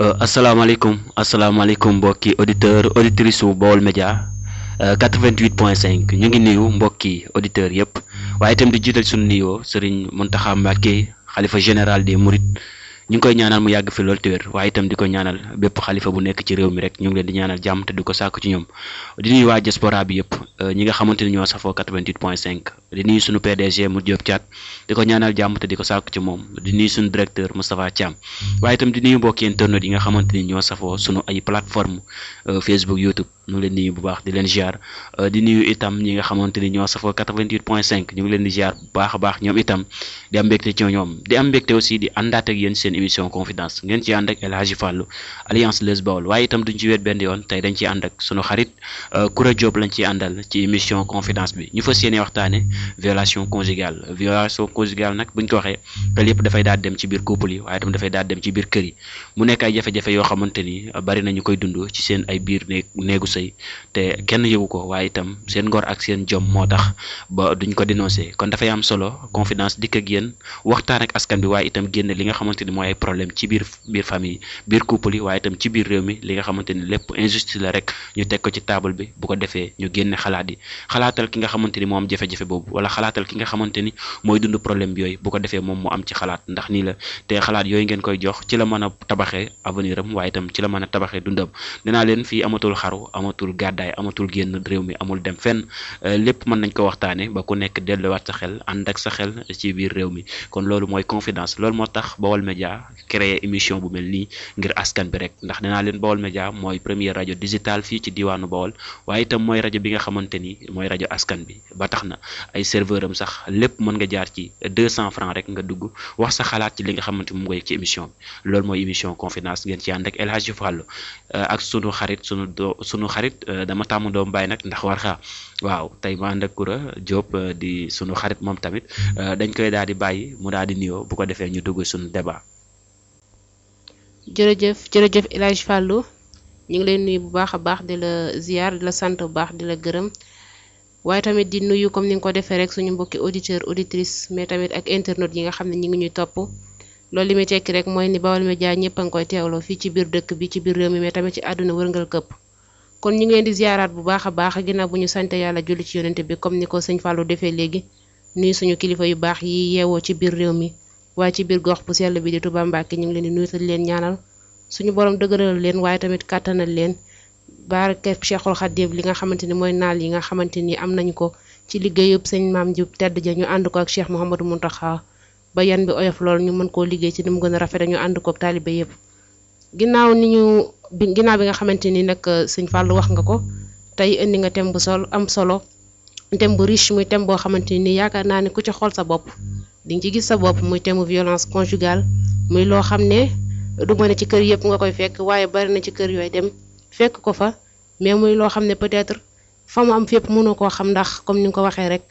asalaamaaleykum mbokki auditeur auditrice su Baol Média 88.5 ñu ngi nuyu mbokki auditeurs yëpp waaye itam di jiital suñu nuyoo Serigne Mountakha Mbacké xalifa général des Mourides ñu ngi koy ñaanal mu yàgg fi loolu te wér waaye itam di ko ñaanal bépp xalifa bu nekk ci réew mi rek ñu ngi leen di ñaanal jàmm te di ko sàkku ci ñoom di nuyu waa diaspora bi yëpp ñi nga xamante ni ñoo safoo 88.5 di nuyu suñu PDG mu Diop Thiat di ko ñaanal jàmm te di ko sàkku ci moom di nuyu suñu directeur Moustapha Thiam waaye itam di nuyu mbokki internet yi nga xamante ni ñoo safoo suñu ay plateforme Facebook YouTube ñu ngi leen di nuyu bu baax di leen ziar di nuyu itam ñi nga xamante ni ñoo safoo 88.5 ñu ngi leen di ziar bu baax a baax ñoom itam di am mbégte ci ñoom di am mbégte aussi di àndaat ak yéen seen émission confidence ngeen ci ànd ak El Hadji Fallou Alliance Les Baol waaye itam duñ ci wéet benn yoon tey dañ ciy ànd ak sunu xarit Koura Diop lañ ciy àndal ci émission confidence bi ñu fas yéene waxtaane violation conjugale nag buñ ko waxee xel yëpp dafay daal dem ci biir couple yi waaye itam dafay daal dem ci biir kër yi mu nekk ay jafe-jafe yoo xamante ni bari na ñu koy dund ci seen ay biir néegu sëy te kenn yëgu ko waaye itam seen ngor ak seen jom moo tax ba duñ ko dénoncé kon dafay am solo confidence dikk ak yéen waxtaan ak askan bi waaye itam génn li nga xamante ni mooy ay problème ci biir famille biir couple yi waaye itam ci biir réew mi li nga xamante ni lépp injustice la rek ñu teg ko ci table bi bu ko defee ñu génne xalaat yi xalaatal ki nga xamante ni moo am jafe-jafe boobu wala xalaatal ki nga xamante ni mooy dund problème bi yooyu bu ko defee moom mu am ci xalaat ndax nii la te xalaat yooyu ngeen koy jox ci la mën a tabaxee avenir am waaye itam ci la mën a tabaxee dundam dinaa leen fii amatul xaru amatul gàddaay amatul génn réew mi amul dem fenn lépp mën nañ ko waxtaane ba ku nekk delluwaat sa xel ànd ak sa xel ci biir réew mi kon loolu mooy confidence loolu moo tax Baol Média créé émission bu mel nii ngir askan bi rek ndax dinaa leen Baol Média mooy première rajo digital fii ci diwaanu Baol waaye itam mooy rajo bi nga xamante ni mooy rajo askan bi ba tax na ay serveur am sax lépp mën nga jaar ci 200 francs rek nga dugg wax sa xalaat ci li nga xamante moom ngay ci émission bi loolu mooy émission confidence ngeen ci ànd ak El Hadji Fallou ak sunu xarit dama tàmm doom bàyyi nag ndax war xaa waaw tey ma ànd ak Koura Diop di sunu xarit moom tamit dañ koy daal di bàyyi mu daal di nuyoo bu ko defee ñu dugg suñu débat. jërëjëf El Hadji Fallou ñu ngi leen nuyu bu baax a baax di la ziar di la sant bu baax di la gërëm waaye tamit di nuyu comme ni nga ko defee rek suñu mbokki auditeur auditrice mais tamit ak internautes yi nga xam ne ñi ngi ñuy topp loolu li muy tekki rek mooy ni Baol Média ñëpp a ngi koy teewloo fii ci biir dëkk bi ci biir réew mi mais tamit ci àdduna wërngal këpp kon ñu ngi leen di ziaraat bu baax a baax ginnaaw bu ñu sante yàlla julli ci yonente bi comme ni ko sëñ Fallou defee léegi nuyu suñu kilifa yu baax yi yeewoo ci biir réew mi waaye ci biir gox bu sell bi di Touba Mbacké ñu ngi leen di nuyu te leen ñaanal suñu borom dëgëral leen waaye tamit kàttanal leen barke Cheikhul Khadim li nga xamante ni mooy naal yi nga xamante ni am nañ ko ci liggéey yëpp sëñ maam Diop tedd ja ñu ànd ko ak Cheikh Mouhamadou Mountakha ba yan bi oyof lool ñu mën koo liggéey ci ni mu gën a rafet ñu ànd ko ak taalibe yëpp ginnaaw bi nga xamante ni nag sëñ Fallou wax nga ko tey indi nga thème bu am solo thème bu riche muy thème boo xamante ni yaakaar naa ne ku ci xool sa bopp di nga ci gis sa bopp muy thème violence conjugale muy loo xam ne du ma ne ci kër yëpp nga koy fekk waaye bari na ci kër yooyu dem fekk ko fa mais muy loo xam ne peut-être fa mu am fépp mënoo koo xam ndax comme ni nga ko waxee rek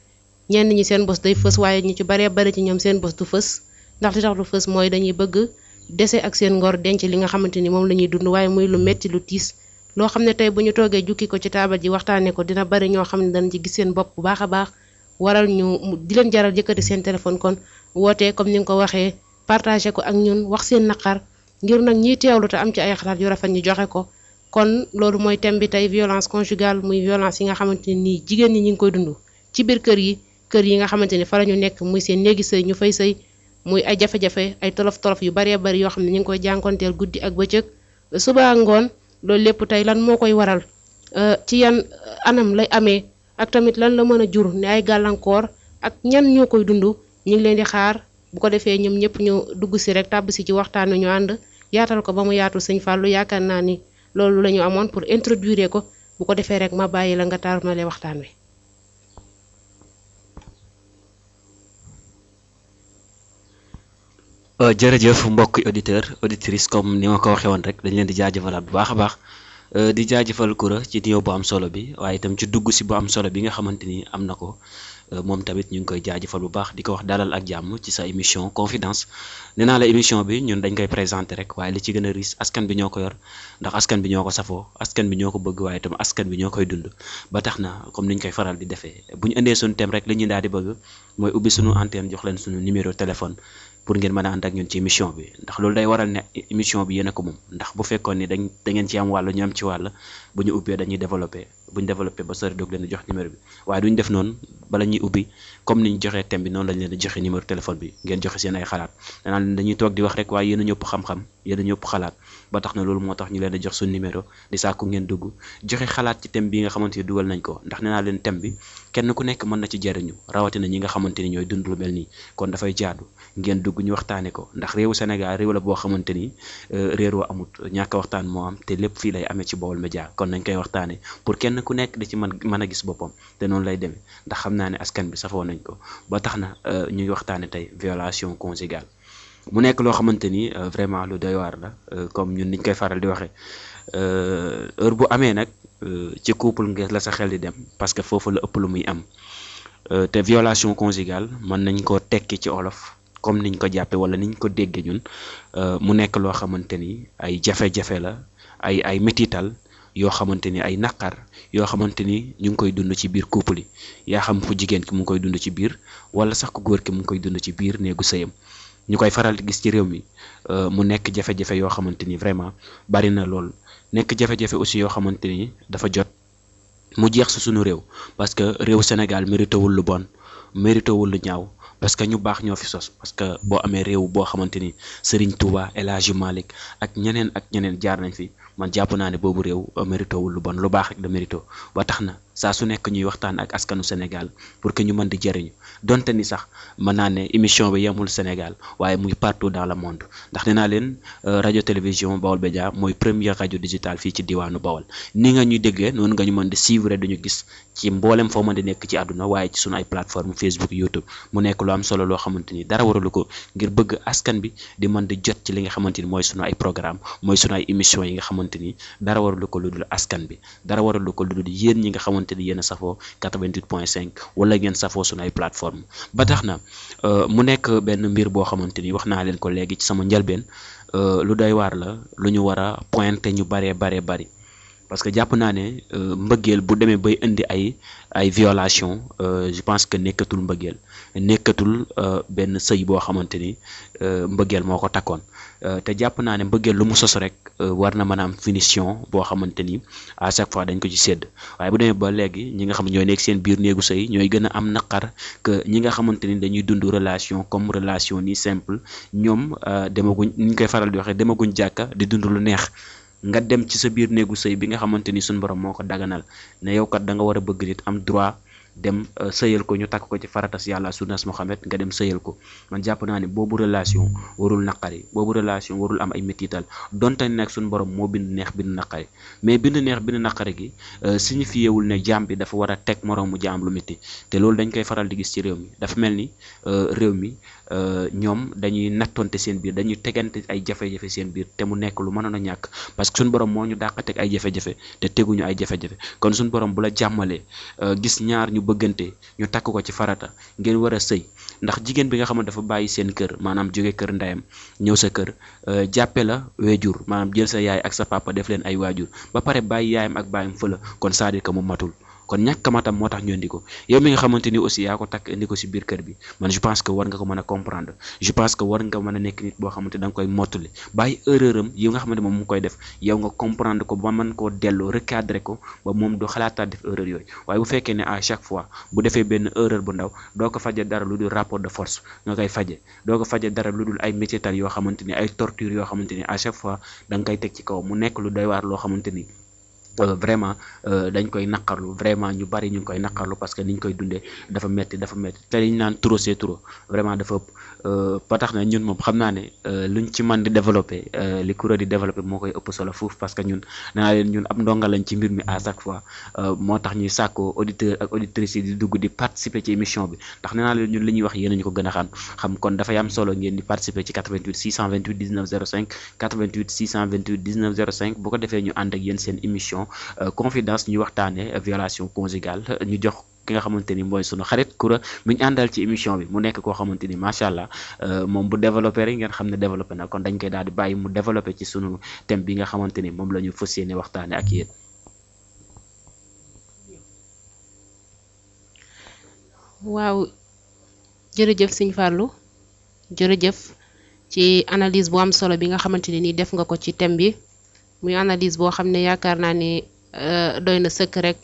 ñenn ñi seen bos day fës waaye ñu ci baree bari ci ñoom seen bos du fës ndax li tax du fës mooy dañuy bëgg dese ak seen ngor denc li nga xamante ni moom la ñuy dund waaye muy lu metti lu tiis loo xam ne tey bu ñu toogee jukki ko ci taabal ji waxtaanee ko dina bari ñoo xam ne dañ ci gis seen bopp bu baax a baax waral ñu di leen jaral yëkkati seen téléphone kon wootee comme ni nga ko waxee partagé ko ak ñun wax seen naqar ngir nag ñiy teewlu te am ci ay xalaat yu rafet ñu joxe ko kon loolu mooy thème bi tey violence conjugale muy violence yi nga xamante ni jigéen ñi ngi koy dund ci biir kër yi nga xamante ni fa la ñu nekk muy seen néegi sëy ñu fay sëy muy ay jafe-jafe ay tolof-tolof yu baree bari yoo xam ne ñu ngi koy jànkonteel guddi ak bëccëg suba ngoon loolu lépp tey lan moo koy waral ci yan anam lay amee ak tamit lan la mën a jur ne ay gàllankoor ak ñan ñoo koy dund ñu ngi leen di xaar bu ko defee ñoom ñëpp ñu dugg si rek tàbb si ci waxtaan wi ñu ànd yaatal ko ba mu yaatu sëñ Fallou yaakaar naa ni loolu la ñu amoon pour introduire ko bu ko defee rek ma bàyyi la nga tàmmale waxtaan wi. jërëjëf mbokki auditeur auditrice comme ni ma ko waxee woon rek dañ leen di jaajëfalaat bu baax a baax di jaajëfal Koura ci nuyoo bu am solo bi waaye itam ci dugg si bu am solo bi nga xamante ni am na ko moom tamit ñu ngi koy jaajëfal bu baax di ko wax dalal ak jàmm ci sa émission confidence nee naa la émission bi ñun dañ koy présenter rek waaye li ci gën a riis askan bi ñoo ko yor ndax askan bi ñoo ko safoo askan bi ñoo ko bëgg waaye itam askan bi ñoo koy dund ba tax na comme niñ koy faral di defee bu ñu indee suñu thème rek li ñuy daal di bëgg mooy ubbi suñu antenne jox leen suñu numéro téléphone pour ngeen mën a ànd ak ñun ci émission bi ndax loolu day waral ne émission bi yéen a ko moom ndax bu fekkoon ni da ngeen ci am wàll ñu am ci wàll bu ñu ubbee dañuy développé bu ñu développé ba sori doog leen di jox numéro bi waaye duñ def noonu bala ñuy ubbi comme ni ñu joxee thème bi noonu lañ leen di joxe numéro téléphone bi ngeen joxe seen ay xalaat danaa leen dañuy toog di wax rek waaye yéen a ñëpp xam-xam yéen a ñëpp xalaat ba tax na loolu moo tax ñu leen di jox suñu numéro di sàkku ngeen dugg joxe xalaat ci thème bi nga xamante ni dugal nañ ko ndax nee naa leen thème bi kenn ku nekk mën na ci jariñu rawatina ñi nga xamante ni ñooy dund lu mel nii kon dafay jaadu ngeen dugg ñu waxtaane ko ndax réewu Sénégal réew la boo xamante ni réeroo amut ñàkk waxtaan moo am te lépp fii lay amee ci Baol Média kon nañ koy waxtaane pour kenn ku nekk di ci mën a gis boppam te noonu lay demee ndax xam naa ne askan bi safoo nañ ko ba tax na ñuy waxtaane tey violation conjugale mu nekk loo xamante ni vraiment lu doy waar la comme ñun niñ koy faral di waxee heure bu amee nag ci couple nga la sa xel di dem parce que foofu la ëpp lu muy am te violation conjugale mën nañ ko tekki ci olof comme niñ ko jàppe wala niñ ko déggee ñun mu nekk loo xamante ni ay jafe-jafe la ay métital yoo xamante ni ay naqar yoo xamante ni ñu ngi koy dund ci biir couple yi yaa xam fu jigéen ki mu ngi koy dund ci biir wala sax ku góor ki mu ngi koy dund ci biir néegu sëyam ñu koy faral di gis ci réew mi mu nekk jafe-jafe yoo xamante ni vraiment bari na lool nekk jafe-jafe aussi yoo xamante ni dafa jot mu jeex si suñu réew parce que réew Sénégal méritewul lu bon méritewul lu ñaaw parce que ñu baax ñoo fi sos parce que boo amee réew boo xamante ni Serigne Touba El Hadji Malick ak ñeneen jaar nañ fi man jàpp naa ne boobu réew méritewul lu bon lu baax rek da mérito ba tax na saa su nekk ñuy waxtaan ak askanu Sénégal pour que ñu mën di jëriñu donte ni sax mën naa ne émission bi yemul Sénégal waaye muy partout dans le monde ndax nee naa leen rajo télévision Baol Média mooy première rajo digitale fii ci diwaanu Bawol ni nga ñuy déggee noonu nga ñu mën di suivre duñu gis ci mboolem foo mën di nekk ci àdduna waaye ci sunu ay plateforme Facebook YouTube mu nekk lu am solo loo xamante ni dara waralu ko ngir bëgg askan bi di mën di jot ci li nga xamante ni mooy sunu ay programme mooy sunu ay émission yi nga xamante ni dara waralu ko lu dul askan bi dara waralu ko lu dul yéen ñi nga xamante ni yéen a safoo 88.5 wala ngeen safoo sunu ay plateforme ba tax na mu nekk benn mbir boo xamante ni wax naa leen ko léegi ci sama njëlbeen lu doy waar la lu ñu war a pointer ñu bari parce que jàpp naa ne mbëggeel bu demee bay indi ay violation je pense que nekkatul mbëggeel nekkatul benn sëy boo xamante ni mbëggeel moo ko takkoon te jàpp naa ne mbëggeel lu mu sos rek war na mën a am finition boo xamante ni à chaque fois dañ ko ci sédd waaye bu demee ba léegi ñi nga xam ne ñooy nekk seen biir néegu sëy ñooy gën a am naqar que ñi nga xamante ni dañuy dund relation comme relation ni simple ñoom demaguñ ni ñu koy faral di waxee demaguñ jàkka di dund lu neex nga dem ci sa biir néegu sëy bi nga xamante ni suñu borom moo ko daganal ne yow kat da nga war a bëgg nit am droit dem sëyal ko ñu takk ko ci faratas yàlla sunnas Muhammad nga dem sëyal ko man jàpp naa ne boobu relation warul naqari boobu relation warul am ay métital donte ne nag suñu borom moo bind neex bind naqari mais bind neex bind naqari gi signifié wul ne jaam bi dafa war a teg moroomu jaam lu métti te loolu dañ koy faral di gis ci réew mi dafa mel ni réew mi ñoom dañuy nattonte seen biir dañuy tegante ay jafe-jafe seen biir te mu nekk lu mënoon a ñàkk parce que suñu borom moo ñu dàq teg ay jafe-jafe te teguñu ay jafe-jafe kon suñu borom bu la jàmmalee gis ñaar ñu bëggante ñu takk ko ci farata ngeen war a sëy ndax jigéen bi nga xam ne dafa bàyyi seen kër maanaam jóge kër ndeyam ñëw sa kër jàppe la waajur maanaam jël sa yaay ak sa papa def leen ay waajur ba pare bàyyi yaayam ak bàyyam fëla kon c'est-à-dire que mu matul kon ñàkk matam moo tax ñu indi ko yow mi nga xamante ni aussi yaa ko takk indi ko si biir kër bi man je pense que war nga ko mën a comprendre je pense que war nga mën a nekk nit boo xamante da nga koy mottali bàyyi erreur am yi nga xamante moom mu koy def yow nga comprendre ko ba mën koo delloo recadrer ko ba moom du xalaataat def erreur yooyu waaye bu fekkee ne à chaque fois bu defee benn erreur bu ndaw doo ko faje dara lu dul rapport de force nga koy faje doo ko faje dara lu dul ay métital yoo xamante ni ay torture yoo xamante ni à chaque fois da nga koy teg ci kaw mu nekk lu doy waar loo xamante ni vraiment dañ koy naqarlu vraiment ñu bari ñu ngi koy naqarlu parce que niñ koy dundee dafa metti te liñ naan trop c'est trop vraiment dafa ëpp ba tax na ñun moom xam naa ne luñ ci mën di développer li kuréel di développer moo koy ëpp solo foofu parce que ñun naa leen ñun ab ndonga lañ ci mbir mi à chaque fois moo tax ñuy sàkkoo auditeurs ak auditrices yi di dugg di participer ci émission bi ndax nee naa leen ñun li ñuy wax yéen ñu ko gën a xam kon dafay am solo ngeen di participer ci 88 628 19 05 88 628 19 05 bu ko defee ñu ànd ak yéen seen émission confidence ñu waxtaanee violation conjugale ñu jox ki nga xamante ni mooy sunu xarit Koura mi ñu àndal ci émission bi mu nekk koo xamante ni macha allah moom bu développé rek ngeen xam ne développé na kon dañ koy daal di bàyyi mu développé ci sunu thème bi nga xamante ni moom la ñu fas yéene waxtaane ak yéen. waaw jërëjëf Sëñ Fallou jërëjëf ci analyse bu am solo bi nga xamante ne ni def nga ko ci thème bi muy analyse boo xam ne yaakaar naa ni doy na sëkk rek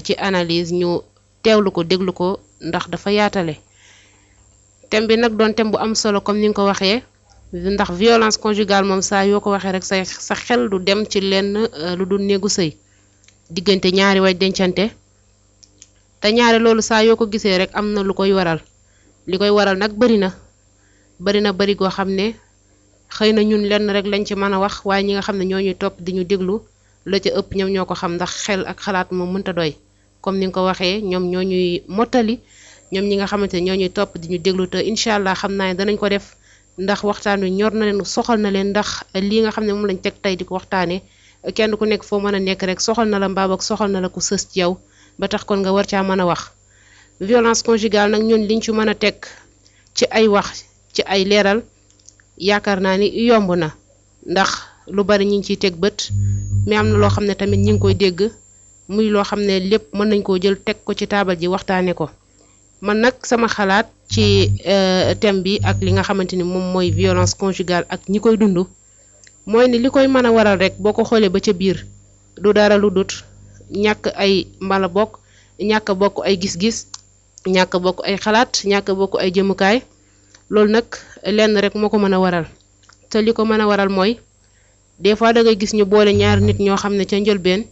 ci analyse ñu teewlu ko déglu ko ndax dafa yaatale thème bi nag doon thème bu am solo comme ni nga ko waxee ndax violence conjugale moom saa yoo ko waxee rek sa xel du dem ci lenn lu dul néegu sëy diggante ñaari way dencante te ñaari loolu saa yoo ko gisee rek am na lu koy waral li koy waral nag bari goo xam ne xëy na ñun lenn rek lañ ci mën a wax waaye ñi nga xam ne ñoo ñuy topp di ñu déglu la ca ëpp ñoom ñoo ko xam ndax xel ak xalaat moom mënta doy comme ni nga ko waxee ñoom ñoo ñuy mottali ñoom ñi nga xamante ne ñoo ñuy topp di ñu déglu te incha allah xam naa ne danañ ko def ndax waxtaan wi ñor na leen soxal na leen ndax lii nga xam ne moom lañ teg tey di ko waxtaanee kenn ku nekk foo mën a nekk rek soxal na la mbaab ak soxal na la ku sës ci yow ba tax kon nga war caa mën a wax. violence conjugale nag ñun liñ ci mën a teg ci ay wax ci ay leeral yaakaar naa ni yomb na ndax lu bari ñi ngi ciy teg bët mais am na loo xam ne tamit ñi ngi koy dégg muy loo xam ne lépp mën nañ koo jël teg ko ci taabal ji waxtaane ko man nag sama xalaat ci thème bi ak li nga xamante ni moom mooy violence conjugale ak ñi koy dund mooy ni li koy mën a waral rek boo ko xoolee ba ca biir du dara lu dut ñàkk ay mbala bokk ñàkk bokk ay gis-gis ñàkk bokk ay xalaat ñàkk bokk ay jëmukaay loolu nag lenn rek moo ko mën a waral te li ko mën a waral mooy des fois da ngay gis ñu boole ñaari nit ñoo xam ne ca njëlbeen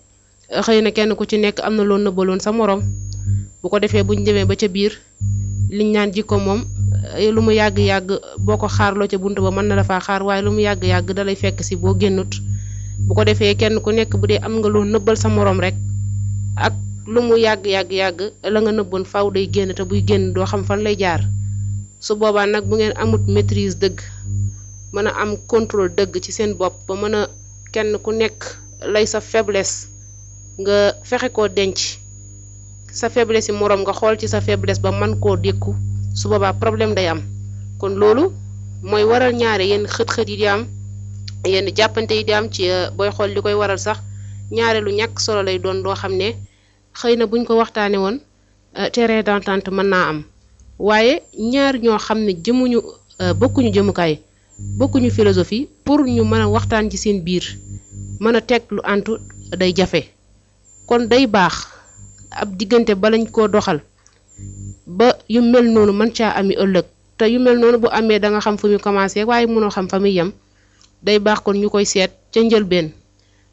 xëy na kenn ku ci nekk am na loo nëbbaloon sa morom bu ko defee buñ demee ba ca biir liñ naan jikko moom lu mu yàgg-yàgg boo ko xaarloo ca bunt ba mën na la faa xaar waaye lu mu yàgg-yàgg dalay fekk si boo génnut bu ko defee kenn ku nekk bu dee am nga loo nëbbal sa morom rek ak lu mu yàgg-yàgg la nga nëbboon faw day génn te buy génn doo xam fan lay jaar su boobaa nag bu ngeen amut maîtrise dëgg mën a am contrôle dëgg ci seen bopp ba mën a kenn ku nekk lay sa faiblesse nga fexe koo denc sa faiblesse yi moroom nga xool ci sa faiblesse ba mën koo dékku su boobaa problème day am kon loolu mooy waral ñaare yenn xët-xët yi di am yenn jàppante yi di am ci booy xool li koy waral sax ñaare lu ñàkk solo lay doon doo xam ne xëy na buñ ko waxtaane woon terrain d'entente mën naa am waaye ñaar ñoo xam ne bokkuñu jëmukaay bokkuñu philosophie pour ñu mën a waxtaan ci seen biir mën a teg lu antu day jafe kon day baax ab diggante ba lañ koo doxal ba yu mel noonu mën caa ami ëllëg te yu mel noonu bu amee da nga xam fu muy commencé waaye mënoo xam fa muy yem day baax kon ñu koy seet ca njëlbeen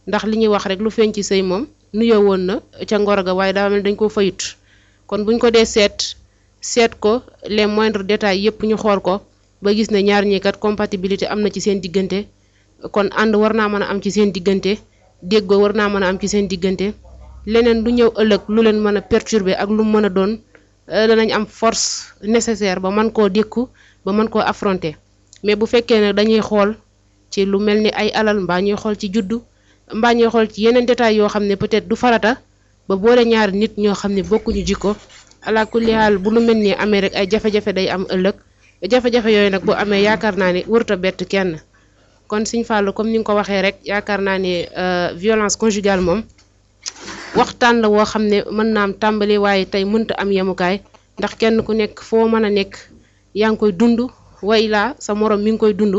ndax li ñuy wax rek lu feeñ ci sëy moom nuyoo woon na ca ngoro ga waaye daa mel dañ koo fayut kon buñ ko dee seet ko les moindres détails yépp ñu xool ko ba gis ne ñaar ñi kat compatibilité am na ci seen diggante kon ànd war naa mën a am ci seen diggante déggoo war naa mën a am ci seen diggante leneen lu ñëw ëllëg lu leen mën a perturber ak lu mën a doon danañ am force nécessaire ba mën koo dékku ba mën koo affronter mais bu fekkee ne dañuy xool ci lu mel ni ay alal mbaa ñuy xool ci juddu mbaa ñuy xool ci yeneen détails yoo xam ne peut-être du farata ba boole ñaari nit ñoo xam ne bokkuñu jikko ala kulli haal bu lu mel ni amee rek ay jafe-jafe day am ëllëg jafe-jafe yooyu nag bu amee yaakaar naa ne wërta bett kenn kon Sëñ Fallu comme ni nga ko waxee rek yaakaar naa ne violence conjugale moom waxtaan la woo xam ne mën naa am tàmbali waaye tey mënta am yemukaay ndax kenn ku nekk foo mën a nekk yaa ngi koy dund way laa sa morom mi ngi koy dund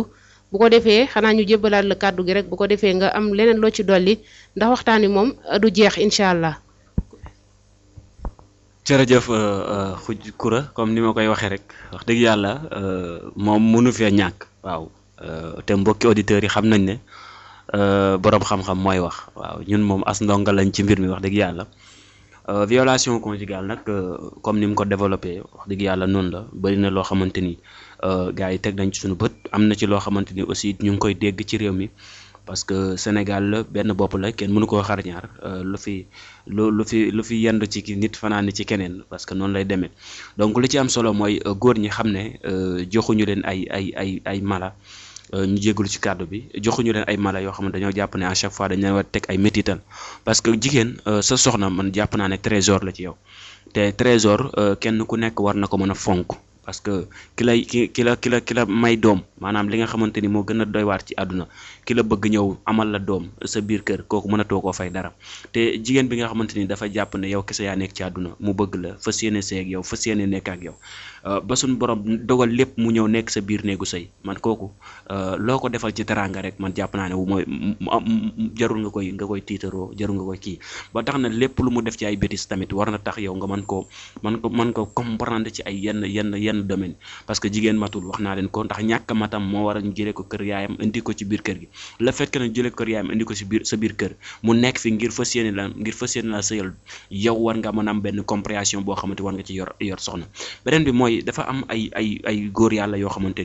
bu ko defee xanaa ñu jébbalaat la kàddu gi rek bu ko defee nga am leneen loo ci dolli ndax waxtaan wi moom du jeex incha allah. jërëjëf xuj Koura comme ni ma koy waxee rek wax dëgg yàlla moom mënu fee ñàkk waaw te mbokki auditeurs yi xam nañ ne boroom xam-xam mooy wax waaw ñun moom as ndonga lañ ci mbir mi wax dëgg yàlla violation conjugale nag comme ni mu ko développé wax dëgg yàlla noonu la bari na loo xamante ni gars yi teg nañ ci suñu bët am na ci loo xamante ni aussi ñu ngi koy dégg ci réew mi parce que Sénégal la benn bopp la kenn mënu koo xar ñaar lu fi yendu ci nit fanaan ci keneen parce que noonu lay demee donc li ci am solo mooy góor ñi xam ne joxuñu leen ay mala ñu jégalu ci kàddu bi joxuñu leen ay mala yoo xam ne dañoo jàpp ne à chaque fois dañ leen war teg ay métital parce que jigéen sa soxna man jàpp naa ne trésor la ci yow te trésor kenn ku nekk war na ko mën a fonk parce que ki la may doom maanaam li nga xamante ni moo gën a doy waar ci àdduna ki la bëgg ñëw amal la doom sa biir kër kooku mënatoo koo fay dara te jigéen bi nga xamante ni dafa jàpp ne yow kese yaa nekk ci àdduna mu bëgg la fas yéene sëy ak yow fas yéene nekk ak yow ba suñ borom dogal lépp mu ñëw nekk sa biir néegu sëy man kooku loo ko defal ci teraanga rek man jàpp naa ne mooy jarul nga koy tiitaroo jarul nga koy kii ba tax na lépp lu mu def ci ay bêtises tamit war na tax yow nga mën ko comprendre ci ay yenn domaine parce que jigéen matul wax naa leen ko ndax ñàkk matam moo war a ñu jëlee ko kër yaayam indi ko ci biir kër gi le fait que nag jëlee ko kër yaayam indi ko ci biir sa biir kër mu nekk fi ngir fas yéene la sëyal yow war nga mën a am benn compréhension boo xamante war nga ci yor soxna beneen bi mooy dafa am ay góor yàlla yoo xamante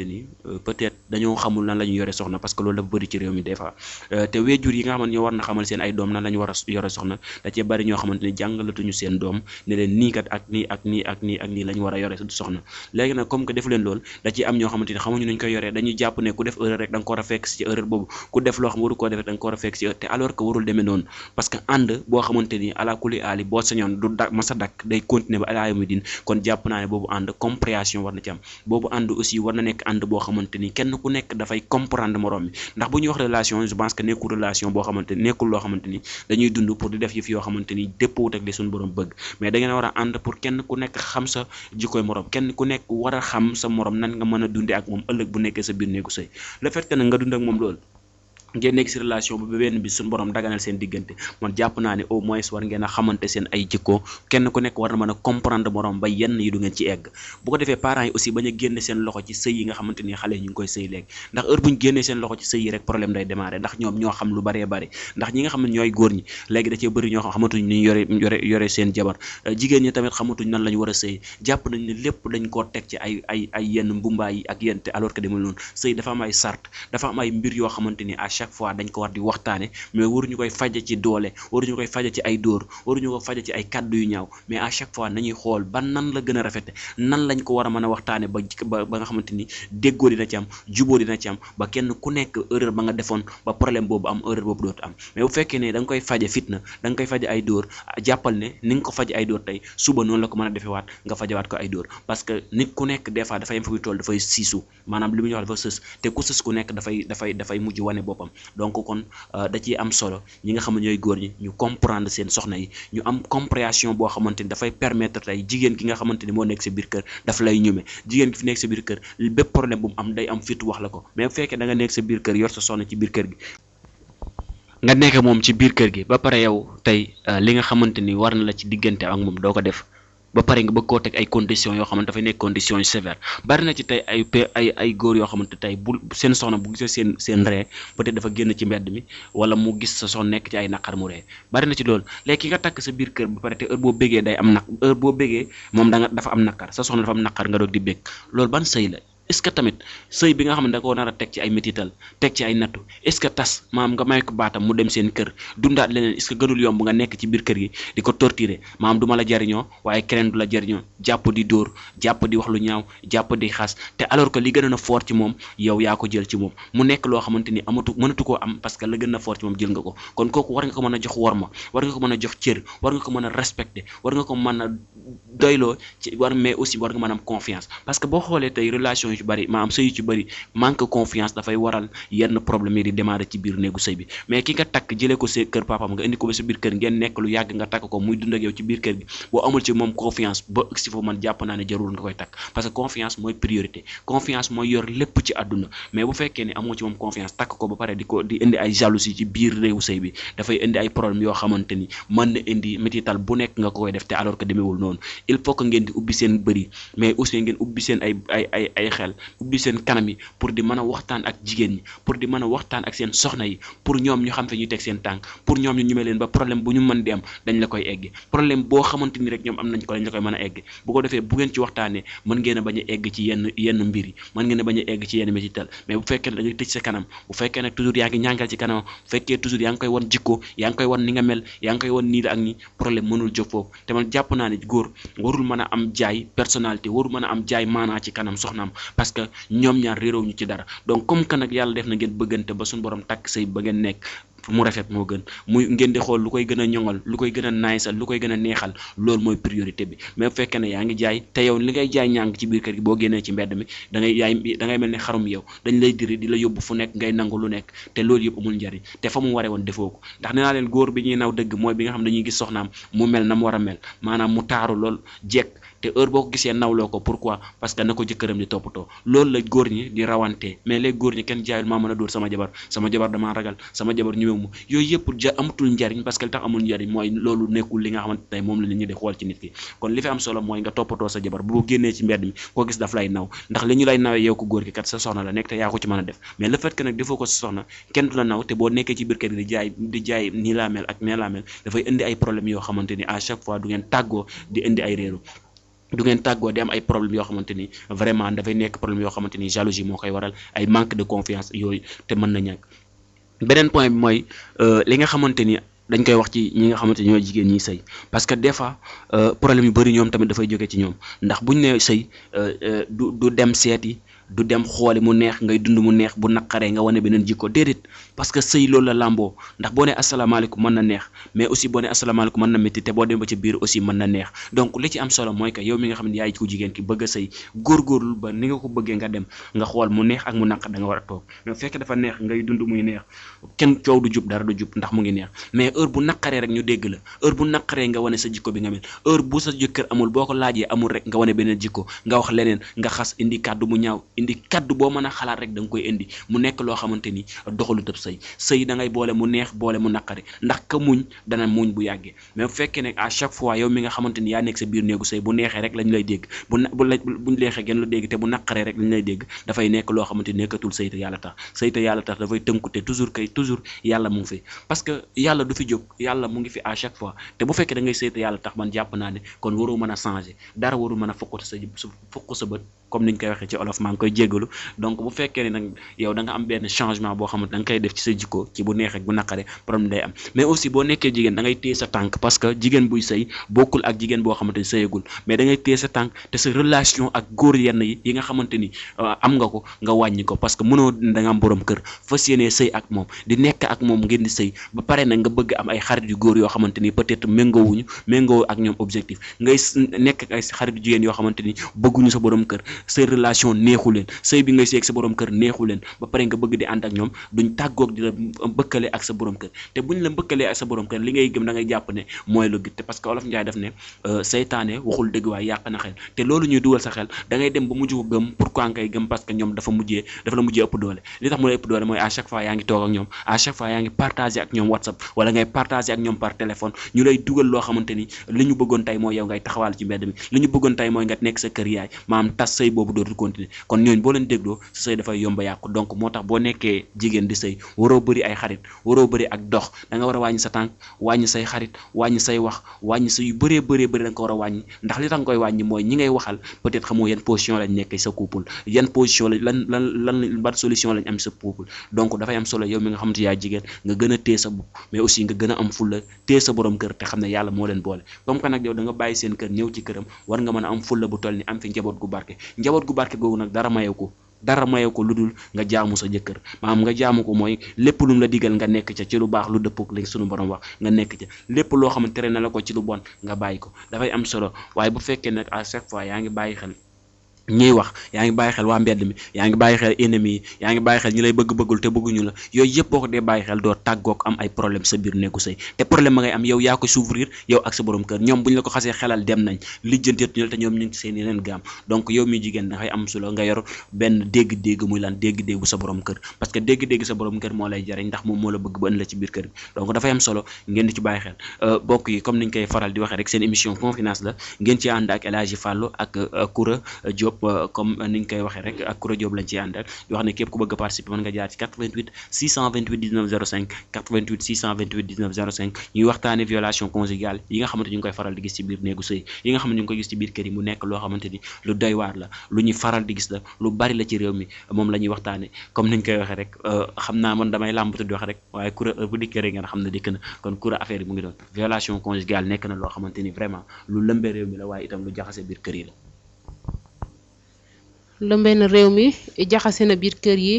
ni peut-être dañoo xamul nan la ñu yore soxna parce que loolu dafa bëri ci réew mi des fois te wéjur yi nga xamante ñoo war na xamal seen ay doom nan la ñu war a yore soxna da cee bëri ñoo xamante ni jàngalatuñu seen doom ne leen nii kat ak nii la ñu war a yore soxna léegi nag comme que def leen loolu da ciy am ñoo xamante ni xamuñu nuñ koy yoree dañuy jàpp ne ku def erreur rek da nga ko war a fekk ci erreur boobu ku def loo xam waru koo def rek da nga ko war a fekk ci te alors que warul demee noonu parce que ànd boo xamante ni ala kuli aali boo sañoon du masa dakk day continuer ba alaa yawmi din kon jàpp naa ne boobu ànd compréhension war na ci am boobu ànd aussi war na nekk ànd boo xamante ni kenn ku nekk dafay comprendre morom mi ndax bu ñuy wax relation je pense que nekkul relation boo xamante ni nekkul loo xamante ni dañuy dund pour di def yëf yoo xamante ni dëppoowut ak li suñu borom bëgg mais da ngeen war a ànd pour kenn ku nekk xam sa jikkoy morom kenn ku nekk war a xam sa morom nan nga mën a dundee ak moom ëllëg bu nekkee sa biir néegu sëy le fait que nag nga dund ak moom loolu ngeen nekk si relation bu benn bi suñu borom daganal seen diggante man jàpp naa ne au moins war ngeen a xamante seen ay jikko kenn ku nekk war na mën a comprendre morom ba yenn yi du ngeen ci egg bu ko defee parents yi aussi bañ a génne seen loxo ci sëy yi nga xamante ni xale yi ñu ngi koy sëy léegi ndax heure bu ñu génnee seen loxo ci sëy yi rek problème day démarrer ndax ñoom ñoo xam lu baree bari ndax ñi nga xam ne ñooy góor ñi léegi da cee bëri ñoo xam xamatuñ ni yore seen jabar jigéen ñi tamit xamatuñ nan la ñu war a sëy jàpp nañ ne lépp dañ koo teg ci ay yenn mbumbaay yi ak yenn te alors que demul noonu sëy dafa am ay sart dafa am ay mbir yoo xamante ni à chaque fois dañ ko war di waxtaane mais waruñu koy faje ci doole waruñu koy faje ci ay dóor waruñu ko faje ci ay kàddu yu ñaaw mais à chaque fois nañuy xool ba nan la gën a rafete nan lañ ko war a mën a waxtaane ba nga xamante ni déggoo dina ci am juboo dina ci am ba kenn ku nekk erreur ba nga defoon ba problème boobu am erreur boobu dootu am mais bu fekkee ne da nga koy faje fitna da nga koy faje ay dóor jàppal ne ni nga ko faje ay dóor tey suba noonu la ko mën a defewaat nga fajewaat ko ay dóor parce que nit ku nekk des fois dafay am fu muy toll dafay siisu maanaam li mu ñuy wax dafa sës te ku sës ku nekk dafay mujj wane boppam donc kon da ciy am solo ñi nga xam ne ñooy góor ñi ñu comprendre seen soxna yi ñu am compréhension boo xamante ni dafay permettre tey jigéen gi nga xamante ni moo nekk sa biir kër daf lay ñume jigéen gi fi nekk sa biir kër bépp problème bu mu am day am fit wax la ko mais bu fekkee da nga nekk sa biir kër yor sa soxna ci biir kër gi nga nekk moom ci biir kër gi ba pare yow tey li nga xamante ni war na la ci diggante ak moom doo ko def ba pare nga bëgg koo teg ay conditions yoo xamante dafay nekk conditions yu sévères bari na ci tey ay góor yoo xamante tey bu seen soxna bu gisee seen ree peut-être dafa génn ci mbedd mi wala mu gis sa soxna nekk ci ay naqar mu ree bari na ci loolu léegi ki nga takk sa biir kër ba pare te heure boo bégee day am heure boo bégee moom dafa am naqar sa soxna dafa am naqar nga doog di bég loolu ban sëy la est-ce que tamit sëy bi nga xam ne da koo nar a teg ci ay métital teg ci ay nattu est-ce que tas maam nga may ko baatam mu dem seen kër dundaat leneen est-ce que gënul yomb nga nekk ci biir kër gi di ko torturer maam du ma la jariñoo waaye keneen du la jariñoo jàpp di dóor jàpp di wax lu ñaaw jàpp di xas te alors que li gën a fort ci moom yow yaa ko jël ci moom mu nekk loo xamante ni mënatu koo am parce que la gën a fort ci moom jël nga ko kon kooku war nga ko mën a jox worma war nga ko mën a jox cër war nga ko mën a respecter war nga ko mën a doyloo ci mais aussi war nga mën a am confiance parce que boo xoolee tey relation ci bari maanaam sëy yu ci bari manque confiance dafay waral yenn problème yi di démarrer ci biir néegu sëy bi mais ki nga takk jëlee ko sa kër papaam nga indi ko ba sa biir kër ngeen nekk lu yàgg nga takk ko muy dund ak yow ci biir kër gi boo amul ci moom confiance ba si foofu man jàpp naa ne jarul nga koy takk parce que confiance mooy priorité confiance mooy yor lépp ci àdduna mais bu fekkee ne amoo ci moom confiance takk ko ba pare di indi ay jalousie ci biir réewu sëy bi dafay indi ay problème yoo xamante ni mën na indi métital bu nekk nga ko koy def te alors que demeewul noonu il faut que ngeen di ubbi seen bëri mais aussi ngeen ubbi seen ay xel ubbi seen kanam yi pour di mën a waxtaan ak jigéen ñi pour di mën a waxtaan ak seen soxna yi pour ñoom ñu xam fi ñuy teg seen tànk pour ñoom ñu ñemee leen ba problème bu ñu mën di am dañ la koy egg problème boo xamante ni rek ñoom am nañ ko dañ la koy mën a egg bu ko defee bu ngeen ci waxtaanee mën ngeen a bañ a egg ci yenn mbir yi mën ngeen a bañ a egg ci yenn métital mais bu fekkee ne da ngay tëj sa kanam bu fekkee nag toujours yaa ngi ñàngal ci kanam bu fekkee toujours yaa ngi koy wan jikko yaa ngi koy wan ni nga mel yaa ngi koy wan nii la ak nii problème mënul jóg foofu te man jàpp naa ne góor warul mën a am jaay personnalité warul mën a am jaay maanaa ci kanam soxnaam parce que ñoom ñaar réeróo ñu ci dara donc comme que nag yàlla def na ngeen bëggante ba suñu borom takk sëy ba ngeen nekk mu rafet moo gën muy ngeen di xool lu koy gën a ñoŋal lu koy gën a naysal lu koy gën a neexal loolu mooy priorité bi mais bu fekkee ne yaa ngi jaay te yow li ngay jaay ñàng ci biir kër gi boo génnee ci mbedd mi da ngay mel ni xarum yow dañ lay diri di la yóbbu fu nekk ngay nangu lu nekk te loolu yëpp amul njariñ te fa mu waree woon defoo ko ndax nee naa leen góor bi ñuy naw dëgg mooy bi nga xam ne dañuy gis soxnaam mu mel na mu war a mel maanaam mu taaru lool jekk te heure boo ko gisee nawloo ko pourquoi parce que na ko jëkkëram di toppatoo loolu la góor ñi di rawantee mais léegi góor ñi kenn jaayul maa mën a dóor sama jabar damaa ragal sama jabar ñëwew mu yooyu yëpp amatul njariñ parce que li tax amul njariñ mooy loolu nekkul li nga xamante ne moom la nit ñi di xool ci nit ki kon li fi am solo mooy nga toppatoo sa jabar bu génnee ci mbedd mi koo gis daf lay naw ndax li ñu lay nawee yow ko góor ki kat sa soxna la nekk te yaa ko ci mën a def mais le fait que nag defoo ko sa soxna kenn du la naw te boo nekkee ci biir kër gi di jaay nii laa mel ak nee laa mel dafay indi ay problèmes yoo xamante ni à chaque fois du ngeen tàggoo di indi ay réeru du ngeen tàggoo di am ay problèmes yoo xamante ni vraiment dafay nekk problème yoo xamante ni jalousie moo koy waral ay manque de confiance yooyu te mën na ñàkk beneen point bi mooy li nga xamante ni dañ koy wax ci ñi nga xamante ni ñooy jigéen ñi sëy parce que des fois problème yu bëri ñoom tamit dafay jóge ci ñoom ndax buñ ne sëy du dem seeti du dem xooli mu neex ngay dund mu neex bu naqaree nga wane beneen jikko déedéet parce que sëy loolu la làmboo ndax boo ne asalaamaaleykum mën na neex mais aussi boo ne asalaamaaleykum mën na métti te boo dem ba ci biir aussi mën na neex donc li ci am solo mooy que yow mi nga xam ne yaay ku jigéen ki bëgg a sëy góorgóorlu ba ni nga ko bëggee nga dem nga xool mu neex ak mu naqar da nga war a toog mais fekk dafa neex ngay dund muy neex kenn coow du jub dara du jub ndax mu ngi neex mais heure bu naqaree rek ñu dégg la heure bu naqaree nga wane sa jikko bi nga mel heure bu sa jëkkër amul boo ko laajee amul rek nga wane beneen jikko nga wax leneen nga xas indi kàddu mu ñaaw indi kàddu boo mën a xalaat rek da nga koy indi mu nekk loo xamante ni doxalu tëb sëy da ngay boole mu neex boole mu naqari ndax ka muñ dana muñ bu yàggee mais bu fekkee ne à chaque fois yow mi nga xamante ni yaa nekk sa biir néegu sëy bu neexee rek lañ lay dégg buñ leexee gën la dégg te bu naqaree rek lañ lay dégg dafay nekk loo xamante ni nekkatul sëy te yàlla tax dafay tënku te toujours yàlla mu ngi fi parce que yàlla du fi jóg yàlla mu ngi fi à chaque fois te bu fekkee da ngay sëy te yàlla tax man jàpp naa ne kon waroo mën a changer dara warul mën a fokk sa bët comme niñ koy waxee ci olof maa ngi koy jéggalu donc bu fekkee ne nag yow da nga am benn changement boo xamante da nga koy def ci sa jikko ci bu neex ak bu naqare problème day am mais aussi boo nekkee jigéen da ngay téye sa tànk parce que jigéen buy sëy bokkul ak jigéen boo xamante ni sëyagul mais da ngay téye sa tànk te sa relation ak góor yenn yi nga xamante ni am nga ko nga wàññi ko parce que mënoo da nga am borom kër fas yéenee sëy ak moom di nekk ak moom ngeen di sëy ba pare nag nga bëgg am ay xarit yu góor yoo xamante ni peut-être méngoo ak ñoom objectif ngay nekk ak ay xarit yu jigéen yoo xamante ni bëgguñu sa borom kër sa relation neexu leen sëy bi ngay sëy ak sa borom kër neexu leen ba pare nga bëgg di ànd ak ñoom duñ tàggoog di la bëkkale ak sa borom kër te buñ la bëkkalee ak sa borom kër li ngay gëm da ngay jàpp ne mooy lu gën te parce que olof Njaay daf ne seytaane waxul dëgg waaye yàq na xel te loolu ñuy dugal sa xel da ngay dem ba mujj ko gëm pourquoi ngay gëm parce que ñoom dafa la mujjee ëpp doole li tax mu la ëpp doole mooy à chaque fois yaa ngi toog ak ñoom à chaque fois yaa ngi partager ak ñoom WhatsApp wala ngay partager ak ñoom par téléphone ñu lay dugal loo xamante ni li ñu bëggoon tey mooy yow ngay taxawal ci mbedd mi li ñu bëggoon tey mooy nga nekk sa kër yaay maanaam tas sëy boobu dootul continuer kon ñooñu boo leen dégloo sa sëy dafay yomba yàqu donc moo tax boo nekkee jigéen di sëy waroo bëri ay xarit waroo bëri ak dox da nga war a wàññi sa tànk wàññi say xarit wàññi say wax wàññi sa yu bëree da nga ko war a wàññi ndax li tax nga koy wàññi mooy ñi ngay waxal peut-être xamoo yan position lañ nekk sa couple yan position lañ lan ban solution lañ am sa couple donc dafay am solo yow mi nga xamante yaa jigéen nga gën a téye sa bopp mais aussi nga gën a am fulla téye sa borom kër te xam ne yàlla moo leen boole comme que nag yow da nga bàyyi seen kër ñëw ci këram war nga mën a am fulla bu toll ni am fi njaboot gu barke googu nag dara mayew ko lu dul nga jaamu sa jëkkër maanaam nga jaamu ko mooy lépp lu mu la digal nga nekk ca ci lu baax lu dëppoo li sunu borom wax nga nekk ca lépp loo xamante tere na la ko ci lu bon nga bàyyi ko dafay am solo waaye bu fekkee nag à chaque fois yaa ngi bàyyi xel ñiy wax yaa ngi bàyyi xel waa mbedd mi yaa ngi bàyyi xel ennemi yi yaa ngi bàyyi xel ñi lay bëggul te bëgguñu la yooyu yëpp boo ko dee bàyyi xel doo tàggoog am ay problème sa biir nekku sëy te problème ma ngay am yow yaa ko souffrir yow ak sa borom kër ñoom bu ñu la ko xasee xelal dem nañ lijjanteetuñu la te ñoom ñu ngi ci seen yeneen gaam donc yow mi jigéen dafay am solo nga yor benn dégg-dégg muy lan dégg-déggu sa borom kër parce que dégg-dégg sa borom kër moo lay jariñ ndax moom moo la bëgg ba ënd la ci biir kër bi donc dafay am solo ngeen di ci bàyyi xel bokk yi comme niñ koy faral di waxee rek seen émission confidence la ngeen ci ànd ak El Hadji Fallou ak Koura Diop comme niñ koy waxee rek ak Koura Diop lañ ci àndal di wax ne képp ku bëgg a participer mën nga jaar ci 88 628 19 05 88 628 19 05 ñuy waxtaane violation conjugale yi nga xamante ñu ngi koy faral di gis ci biir néegu sëy yi nga xamante ñu ngi koy gis ci biir kër yi mu nekk loo xamante ni lu doy waar la lu ñuy faral di gis la lu bari la ci réew mi moom la ñuy waxtaane comme niñ koy waxee rek xam naa man damay làmbatu di wax rek waaye Koura bu dikkee rek ngeen xam ne dikk na kon Koura affaire yi mu ngi doon violation conjugale nekk na loo xamante ni vraiment lu lëmbee réew mi la waaye itam lu jaxase biir kër yi la lëmbee na réew mi jaxase na biir kër yi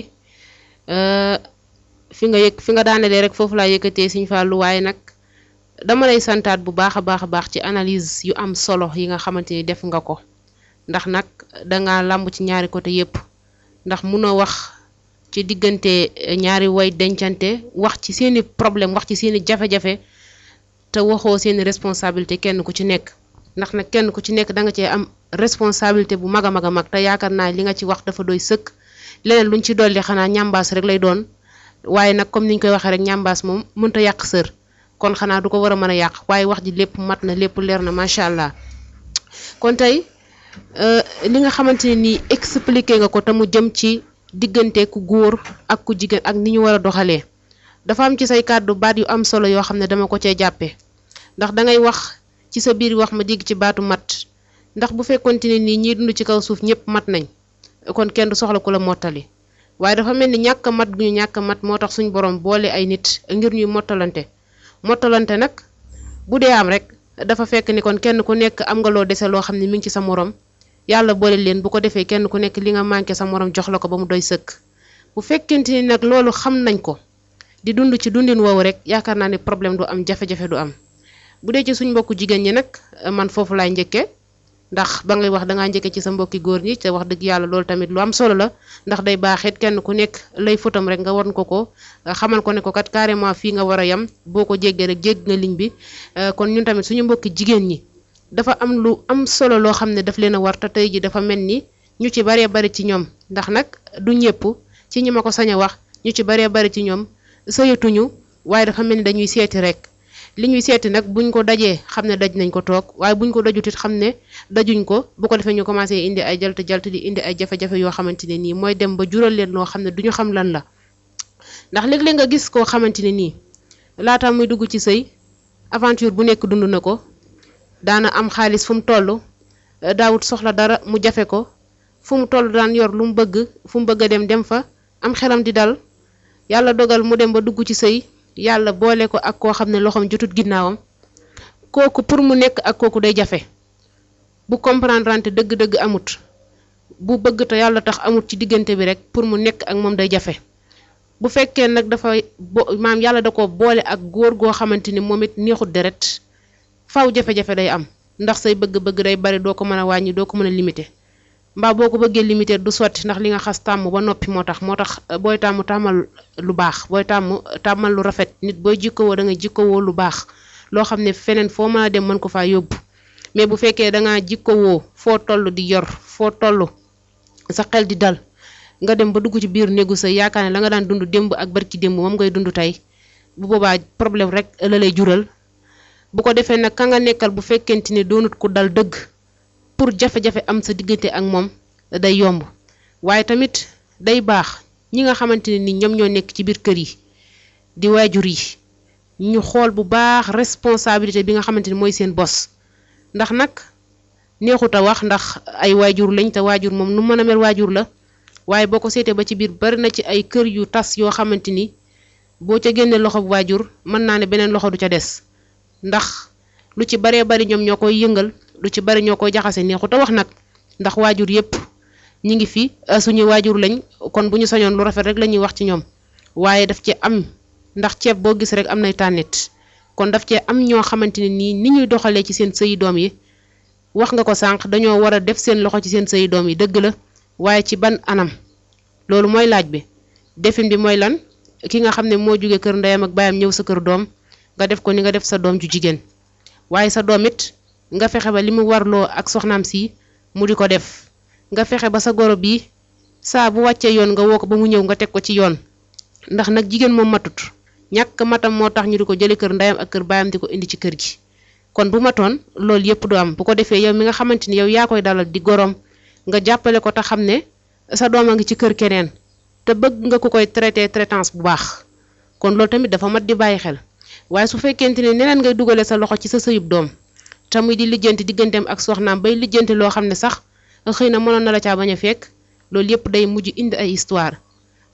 fi nga daanelee rek foofu laa yëkkatee Sëñ Fallu, waaye nag dama lay santaat bu baax a baax ci analyse yu am solo yi nga xamante ni def nga ko, ndax nag danga làmb ci ñaari côté yépp, ndax munoo wax ci diggante ñaari way dencante, wax ci seeni problème, wax ci seeni jafe-jafe te waxoo seeni responsabilité kenn ku ci nekk. ndax nag kenn ku ci nekk da nga cee am responsabilité bu mag a mag te yaakaar naa li nga ci wax dafa doy sëkk. leneen luñ ci dolli xanaa ñambaas rek lay doon, waaye nag comme niñ koy waxee rek ñambaas moom mënta yàq sër, kon xanaa du ko war a mën a yàq, waaye wax ji lépp mat na, lépp leer na macha allah. kon tey li nga xamante ne nii expliqué nga ko te mu jëm ci diggante ku góor ak ku jigéen ak ni ñu war a doxalee, dafa am ci say kàddu baat yu am solo yoo xam ne dama ko cee jàppee, ndax dangay wax ci sa biir wax ma dégg ci baatu mat, ndax bu fekkonte ne nii ñiy dund ci kaw suuf ñëpp mat nañ kon kenn du soxla ku la mottali, waaye dafa mel ni ñàkk a mat gu ñu ñàkk a mat moo tax suñu borom boole ay nit ngir ñuy mottalante nag bu dee am rek dafa fekk ni kon kenn ku nekk am nga loo dese loo xam ne mi ngi ci sa morom, yàlla boole leen bu ko defee kenn ku nekk li nga manqué sa morom jox la ko ba mu doy sëkk. bu fekkente ni nag loolu xam nañ ko di dund ci dundin woowu rek yaakaar naa ne problème du am, jafe-jafe du am. bu dee ci suñ mbokku jigéen ñi nag man foofu laay njëkkee, ndax ba ngay wax dangaa njëkkee ci sa mbokki góor ñi te wax dëgg yàlla loolu tamit lu am solo la, ndax day baaxit kenn ku nekk lay fotam rek nga won ko xamal ko ne ko kat carrément fii nga war a yem, boo ko jéggee rek jégg nga ligne bi. kon ñun tamit suñu mbokki jigéen ñi dafa am lu am solo loo xam ne daf leen a war te tey ji dafa mel ni ñu ci baree bari ci ñoom, ndax nag du ñëpp ci ñi ma ko sañ a wax, ñu ci baree bari ci ñoom sëyatuñu, waaye dafa mel ni dañuy seeti rek. li ñuy seeti nag buñ ko dajee xam ne daj nañ ko toog, waaye buñ ko dajutit xam ne dajuñ ko, bu ko defee ñu commencé indi ay jalt di indi ay jafe-jafe yoo xamante ne nii mooy dem ba jural leen loo xam ne duñu xam lan la. ndax léeg-léeg nga gis koo xamante ne nii laata muy dugg ci sëy aventure bu nekk dund na ko, daana am xaalis fu mu toll, daawut soxla dara mu jafe ko, fu mu toll daan yor lu mu bëgg, fu mu bëgg a dem fa, am xelam di dal, yàlla dogal mu dem ba dugg ci sëy, yàlla boole ko ak koo xam ne loxoom jotut ginnaawam, kooku pour mu nekk ak kooku day jafe. bu comprendre ante dëgg-dëgg amut, bu bëgg te yàlla tax amut ci diggante bi rek pour mu nekk ak moom day jafe. bu fekkee nag dafa maam yàlla da ko boole ak góor goo xamante ni moom it neexut deret, faw jafe-jafe day am, ndax say bëgg-bëgg day bari, doo ko mën a wàññi, doo ko mën a limité. mbaa boo ko bëggee limité du sotti, ndax li nga xas tàmm ba noppi moo tax booy tàmmal lu baax, booy tàmmal lu rafet, nit booy jikkowoo da nga jikkowoo lu baax loo xam ne feneen foo mën a dem mën ko faa yóbbu. mais bu fekkee da ngaa jikkowoo foo toll di yor, foo toll sa xel di dal, nga dem ba dugg ci biir néegu sa yaakaar ne la nga daan dund démb ak barki démb moom ngay dund tey, bu boobaa problème rek la lay jural. bu ko defee nag ka nga nekkal bu fekkente ni doonut ku dal dëgg, pour jafe-jafe am sa diggante ak moom day yomb. waaye tamit day baax ñi nga xamante ne ni ñoom ñoo nekk ci biir kër yi di waajur yi ñu xool bu baax responsabilité bi nga xamante ni mooy seen bos, ndax nag neexut a wax ndax ay waajur lañ, te waajur moom nu mën a mel waajur la, waaye boo ko seetee ba ci biir bari na ci ay kër yu tas yoo xamante ni boo ca génnee loxo bu waajur mën naa ne beneen loxo du ca des, ndax lu ci baree bari ñoom ñoo koy yëngal, lu ci bari ñoo koy jaxase. neexut a wax nag ndax waajur yépp ñi ngi fi, suñuy waajur lañ, kon bu ñu sañoon lu rafet rek la ñuy wax ci ñoom, waaye daf ci am, ndax ceeb boo gis rek am nay tànnit, kon daf cee am ñoo xamante ne nii ni ñuy doxalee ci seen sëyi doom yi, wax nga ko sànq, dañoo war a def seen loxo ci seen sëyi doom yi, dëgg la, waaye ci ban anam, loolu mooy laaj bi. defin bi mooy lan? ki nga xam ne moo jóge kër ndeyam ak baayam ñëw sa kër doom, nga def ko ni nga def sa doom ju jigéen, waaye sa doom it nga fexe ba li mu warloo ak soxnaam si mu di ko def, nga fexe ba sa goro bi saa bu wàccee yoon nga woo ko ba mu ñëw nga teg ko ci yoon, ndax nag jigéen moom matut, ñàkk matam moo tax ñu di ko jële kër ndeyam ak kër baayam di ko indi ci kër gi. kon bu matoon loolu yépp du am. bu ko defee yow mi nga xamante ni yow yaa koy dalal di gorom, nga jàppale ko te xam ne sa doom a ngi ci kër keneen te bëgg nga ko koy traitance bu baax, kon loolu tamit dafa mat di bàyyi xel. waaye su fekkente ne neneen ngay dugale sa loxo ci sa sëyub doom te muy di lijjanti digganteem ak soxnaam bay lijjanti loo xam ne sax xëy na mënoon na la caa bañ a fekk, loolu yépp day mujj indi ay histoire.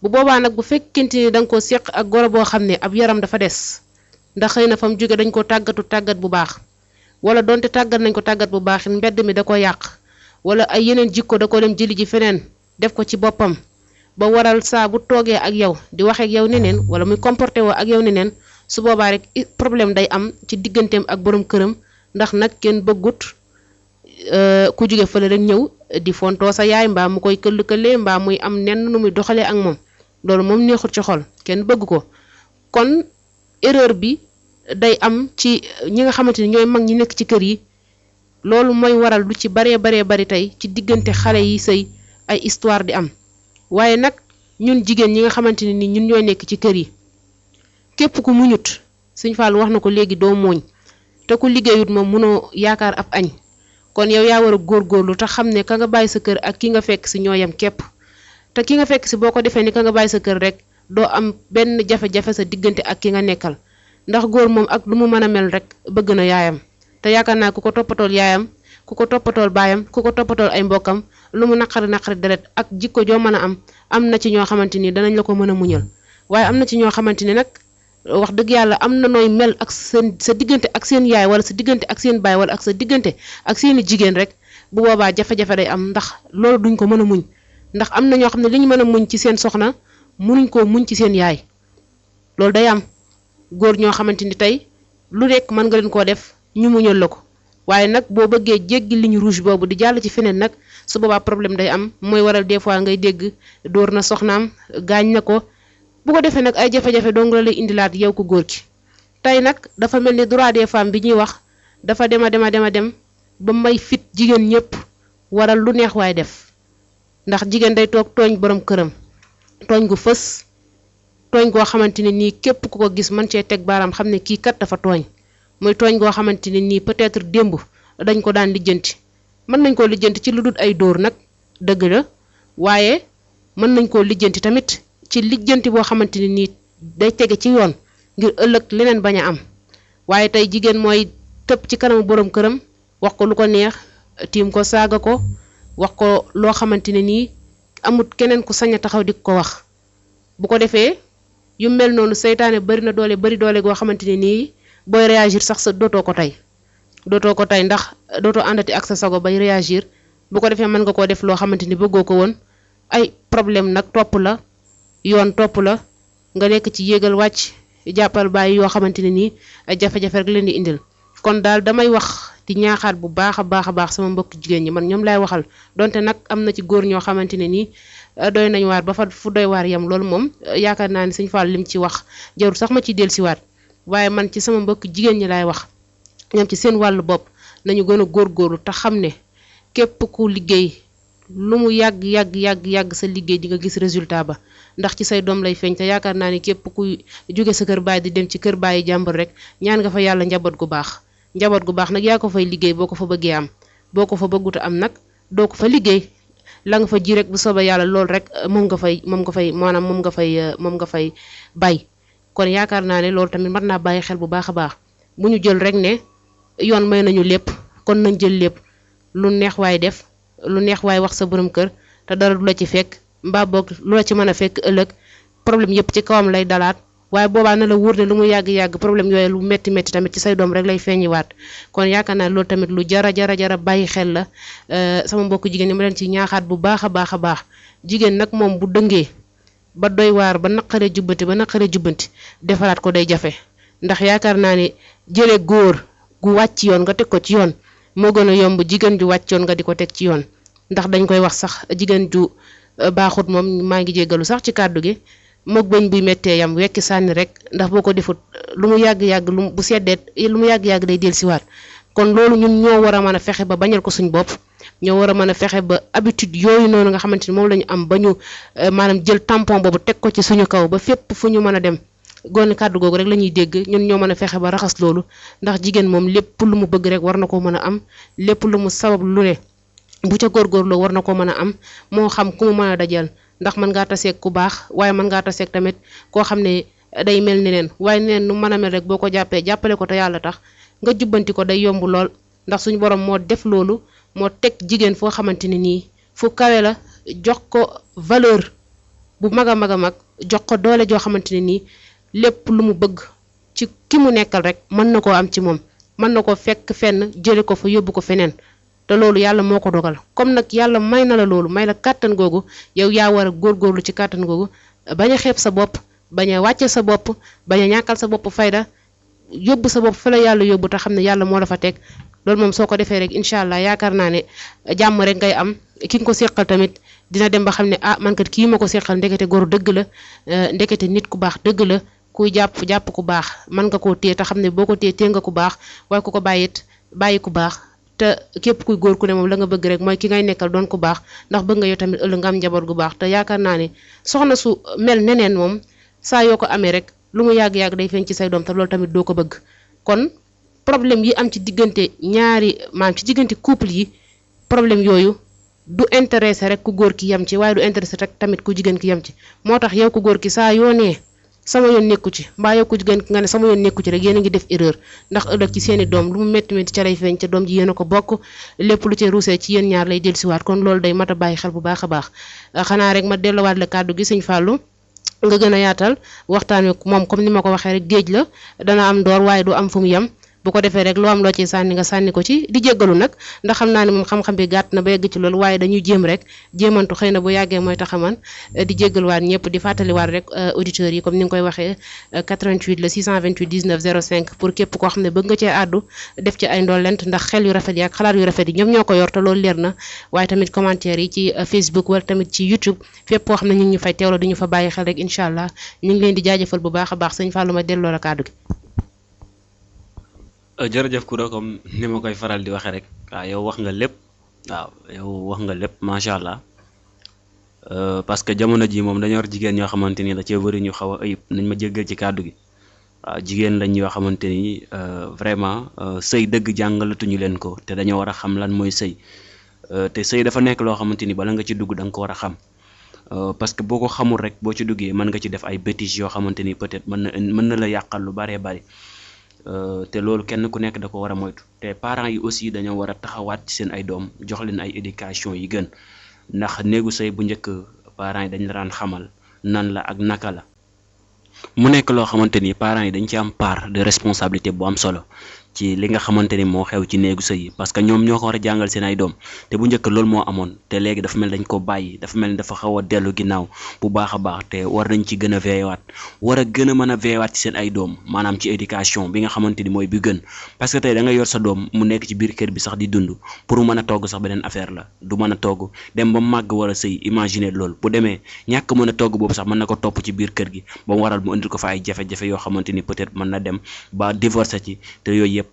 bu boobaa nag bu fekkente ni da nga ko seq ak goro boo xam ne ab yaram dafa des, ndax xëy na fa mu jóge dañ ko tàggat bu baax, wala donte tàggat nañ ko tàggat bu baax mbedd mi da ko yàq, wala ay yeneen jikko da ko dem jëli ji feneen def ko ci boppam, ba waral saa bu toogee ak yow di waxee ak yow neneen wala muy comporté woo ak yow neneen su boobaa rek problème day am ci digganteem ak borom këram ndax nag kenn bëggut ku jóge fële rek ñëw di fontoo sa yaay mbaa mu koy këll-këllee mbaa muy am nenn nu muy doxalee ak moom loolu moom neexut ci xol kenn bëgg ko kon erreur bi day am ci ñi nga xamante ni ñooy mag ñi nekk ci kër yi loolu mooy waral lu ci baree bari tey ci diggante xale yi sëy ay histoire di am waaye nag ñun jigéen ñi nga xamante ne ni ñun ñooy nekk ci kër yi képp ku muñut Sëñ Fallu wax na ko léegi doo mooñ te ku liggéeyut moom munoo yaakaar ab añ kon yow yaa war a góorgóorlu te xam ne ka nga bàyyi sa kër ak ki nga fekk si ñoo yem képp te ki nga fekk si boo ko defee ni ka nga bàyyi sa kër rek doo am benn jafe-jafe sa diggante ak ki nga nekkal ndax góor moom ak lu mu mën a mel rek bëgg na yaayam te yaakaar naa ku ko toppatool yaayam ku ko toppatool baayam ku ko toppatool ay mbokkam lu mu naqari deret ak jikko joo mën a am na ci ñoo xamante ni danañ la ko mën a muñal waaye am na ci ñoo xamante ni nag wax dëgg yàlla am na nooy mel ak sa diggante ak seen yaay wala sa diggante ak seen baay wala ak sa diggante ak seeni jigéen rek bu boobaa jafe-jafe day am ndax loolu duñ ko mën a muñ ndax am na ñoo xam ne li ñu mën a muñ ci seen soxna mënuñ koo muñ ci seen yaay loolu day am góor ñoo xamante ni tey lu nekk mën nga leen koo def ñu muñal la ko waaye nag boo bëggee jéggi ligne rouge boobu di jàll ci feneen nag su boobaa problème day am mooy waral des fois ngay dégg dóor na soxnaam gaañ na ko bu ko defee nag ay jafe-jafe dong la lay indilaat yow ko góor ki tey nag dafa mel ni droit des femmes bi ñuy wax dafa dem ba may fit jigéen ñëpp waral lu neex waay def ndax jigéen day toog tooñ borom këram tooñ gu fës tooñ goo xamante ne nii képp ku ko gis mën cee teg baaraam xam ne kii kat dafa tooñ muy tooñ goo xamante ne nii peut-être démb dañ ko daan lijjanti mën nañ koo lijjanti ci lu dul ay dóor nag dëgg la waaye mën nañ koo lijjanti tamit ci lijjanti boo xamante ne nii day tege ci yoon ngir ëllëg leneen bañ a am waaye tey jigéen mooy tëb ci kanamu borom këram wax ko lu ko neex tiim ko saaga ko wax ko loo xamante ne nii amut keneen ku sañ a taxaw di ko wax bu ko defee yu mel noonu seytaane bari doole goo xamante ne nii booy réagir sax sa dootoo ko tey ndax dootoo àndati ak sa sago bay réagir bu ko defee mën nga koo def loo xamante ni bëggoo ko woon ay problème nag topp la yoon topp la nga nekk ci yéegal wàcc jàppal bàyyi yoo xamante ne nii ay jafe-jafe rek leen di indil kon daal damay wax di ñaaxaat bu baax a baax sama mbokk jigéen ñi man ñoom laay waxal donte nag am na ci góor ñoo xamante ne nii doy nañ waar ba fa fu doy waar yam loolu moom yaakaar naa ni Sëñ Fall lim ci wax jarul sax ma ciy dellusiwaat waaye man ci sama mbokk jigéen ñi laay wax ñoom ci seen wàllu bopp nañu gën a góorgóorlu te xam ne képp ku liggéey lu mu yàgg sa liggéey di nga gis résultat ba ndax ci say doom lay feeñ te yaakaar naa ni képp ku jóge sa kër baay di dem ci kër baayi jàmbur rek ñaan nga fa yàlla njaboot gu baax nag yaa ko fay liggéey boo ko fa bëggee am boo ko fa bëgguta am nag doo ko fa liggéey la nga fa ji rek bu soobee yàlla loolu rek moom nga fay bay kon yaakaar naa ne loolu tamit mat naa bàyyi xel bu baax a baax bu ñu jël rek ne yoon may nañu lépp kon nañ jël lépp lu neex waay def lu neex waay wax sa borom kër te dara du la ci fekk mbaa boog lu la ci mën a fekk ëllëg problème yëpp ci kawam lay dalaat waaye boobaa na la wóor ne lu mu yàgg problème yooyu lu metti tamit ci say doom rek lay feeñiwaat kon yaakaar naa loolu tamit lu jara bàyyi xel la sama mbokk jigéen ñi ma leen ci ñaaxaat bu baax a baax jigéen nag moom bu dëngee ba doy waar ba naqaree jubbanti defaraat ko day jafe ndax yaakaar naa ne jële góor gu wàcc yoon nga teg ko ci yoon moo gën a yomb jigéen ju wàcc yoon nga di ko teg ci yoon ndax dañ koy wax sax jigéen ju baaxut moom maa ngi jéggalu sax ci kàddu gi moog bañ buy méttee yam wekki sànni rek ndax boo ko defut lu mu yàgg lu bu seddeet lu mu yàgg day dellusiwaat kon loolu ñun ñoo war a mën a fexe ba bañal ko suñ bopp ñoo war a mën a fexe ba habitude yooyu noonu nga xamante ni moom la ñu am ba ñu maanaam jël tampon boobu teg ko ci suñu kaw ba fépp fu ñu mën a dem goon kàddu googu rek la ñuy dégg ñun ñoo mën a fexe ba raxas loolu ndax jigéen moom lépp lu mu bëgg rek war na ko mën a am lépp lu mu sabab lu ne bu ca góorgóorloo war na ko mën a am moo xam ku mu mën a dajal ndax mën ngaa taseeg ku baax waaye mën ngaa taseeg tamit koo xam ne day mel ni neen waaye neen nu mën a mel rek boo ko jàppale ko te yàlla tax nga jubbanti ko day yomb lool ndax suñu borom moo def loolu moo teg jigéen foo xamante ne nii fu kawe la jox ko valeur bu mag a mag jox ko doole joo xamante ne nii lépp lu mu bëgg ci ki mu nekkal rek mën na koo am ci moom mën na ko fekk fenn jële ko fa yóbbu ko feneen te loolu yàlla moo ko dogal comme nag yàlla may na la loolu may la kàttan googu yow yaa war a góorgóorlu ci kàttan googu bañ a xeeb sa bopp bañ a wàcce sa bopp bañ a ñàkkal sa bopp fayda yóbbu sa bopp fa la yàlla yóbbu te xam ne yàlla moo la fa teg loolu moom soo ko defee rek incha allah yaakaar naa ne jàmm rek ngay am ki nga ko seqal tamit dina dem ba xam ne man kat kii ma ko seqal ndekete góor dëgg la ndekete nit ku baax dëgg la kuy jàpp ku baax mën nga koo téye te xam ne boo ko téye nga ku baax waaye ku ko bàyyit bàyyi ku baax te képp kuy góor ku ne moom la nga bëgg rek mooy ki ngay nekkal doon ku baax ndax bëgg nga yow tamit ëllëg nga am njaboot gu baax te yaakaar naa ne soxna su mel neneen moom saa yoo ko amee rek lu mu yàgg-yàgg day feeñ ci say doom te loolu tamit doo ko bëgg kon problème yi am ci diggante ci diggante couple yi problème yooyu du intéressé rek ku góor ki yem ci waaye du intéressé rek tamit ku jigéen ki yem ci moo tax yow ku góor ki saa yoo nee sama yoon nekku ci mbaa yow ku jigéen ki nga ne sama yoon nekku ci rek yéen a ngi def erreur ndax ëllëg ci seeni doom lu mu métti métti ca lay feeñ ca doom ji yéen a ko bokk lépp lu ci ruusee ci yéen ñaar lay dellusiwaat kon loolu day mat a bàyyi xel bu baax a baax xanaa rek ma delluwaat la kàddu gi sëñ Fallou nga gën a yaatal waxtaan wi moom comme ni ma ko waxee rek géej la dana am door waaye du am fu mu yem bu ko defee rek loo am loo ci sànni nga sànni ko ci di jéggalu nag ndax xam naa ne moom xam-xam bi gàtt na ba yegg ci loolu waaye dañuy jéem rek jéemantu xëy na bu yàggee mooy taxaman di jéggaluwaat ñëpp di fàttaliwaat rek auditeurs yi comme ni nga koy waxee 88 la 628 19 05 pour képp koo xam ne bëgg nga cee àddu def ci ay ndollent ndax xel yu rafet yi ak xalaat yu rafet yi ñoom ñoo ko yor te loolu leer na waaye tamit commentaire yi ci Facebook wala tamit ci YouTube fépp koo xam ne ñu ngi ñu fay teewlo di ñu fa bàyyi xel rek incha allah ñu ngi leen di jaajëfal bu baax a baax sëñ Fallou ma delloo la kàddu gi. jërëjëf Koura comme ni ma koy faral di waxee rek waaw yow wax nga lépp macha allah parce que jamono ji moom dañoo war jigéen ñoo xamante ni da cee bëri ñu xaw a ayib nañ ma jéggal ci kàddu gi waaw jigéen lañ yoo xamante ni vraiment sëy dëgg jàngalatuñu leen ko te dañoo war a xam lan mooy sëy te sëy dafa nekk loo xamante ni bala nga ci dugg da nga ko war a xam parce que boo ko xamul rek boo ci duggee mën nga ci def ay bêtises yoo xamante ni peut-être mën na la yàqal lu baree bari. te loolu kenn ku nekk da ko war a moytu te parents yi aussi dañoo war a taxawaat ci seen ay doom jox leen ay éducation yi gën ndax néegu sëy bu njëkk parents yi dañ la daan xamal nan la ak naka la mu nekk loo xamante ni parents yi dañ ci am part de responsabilité bu am solo ci li nga xamante ni moo xew ci néegu sëy yi parce que ñoom ñoo ko war a jàngal seen ay doom te bu njëkk loolu moo amoon te léegi dafa mel dañ ko bàyyi dafa mel ni dafa xaw a dellu ginnaaw bu baax a baax te war nañ ci gën a veillewaat war a gën a mën a veillewaat ci seen ay doom maanaam ci éducation bi nga xamante ni mooy bi gën parce que tey da nga yor sa doom mu nekk ci biir kër bi sax di dund pour mën a togg sax beneen affaire la du mën a togg dem ba màgg war a sëy imaginer loolu bu demee ñàkk mën a togg boobu sax mën na ko topp ci biir kër gi ba mu waral mu indil ko fa ay jafe-jafe yoo xamante ni peut-être mën na dem ba divorce ci te yooyu yëpp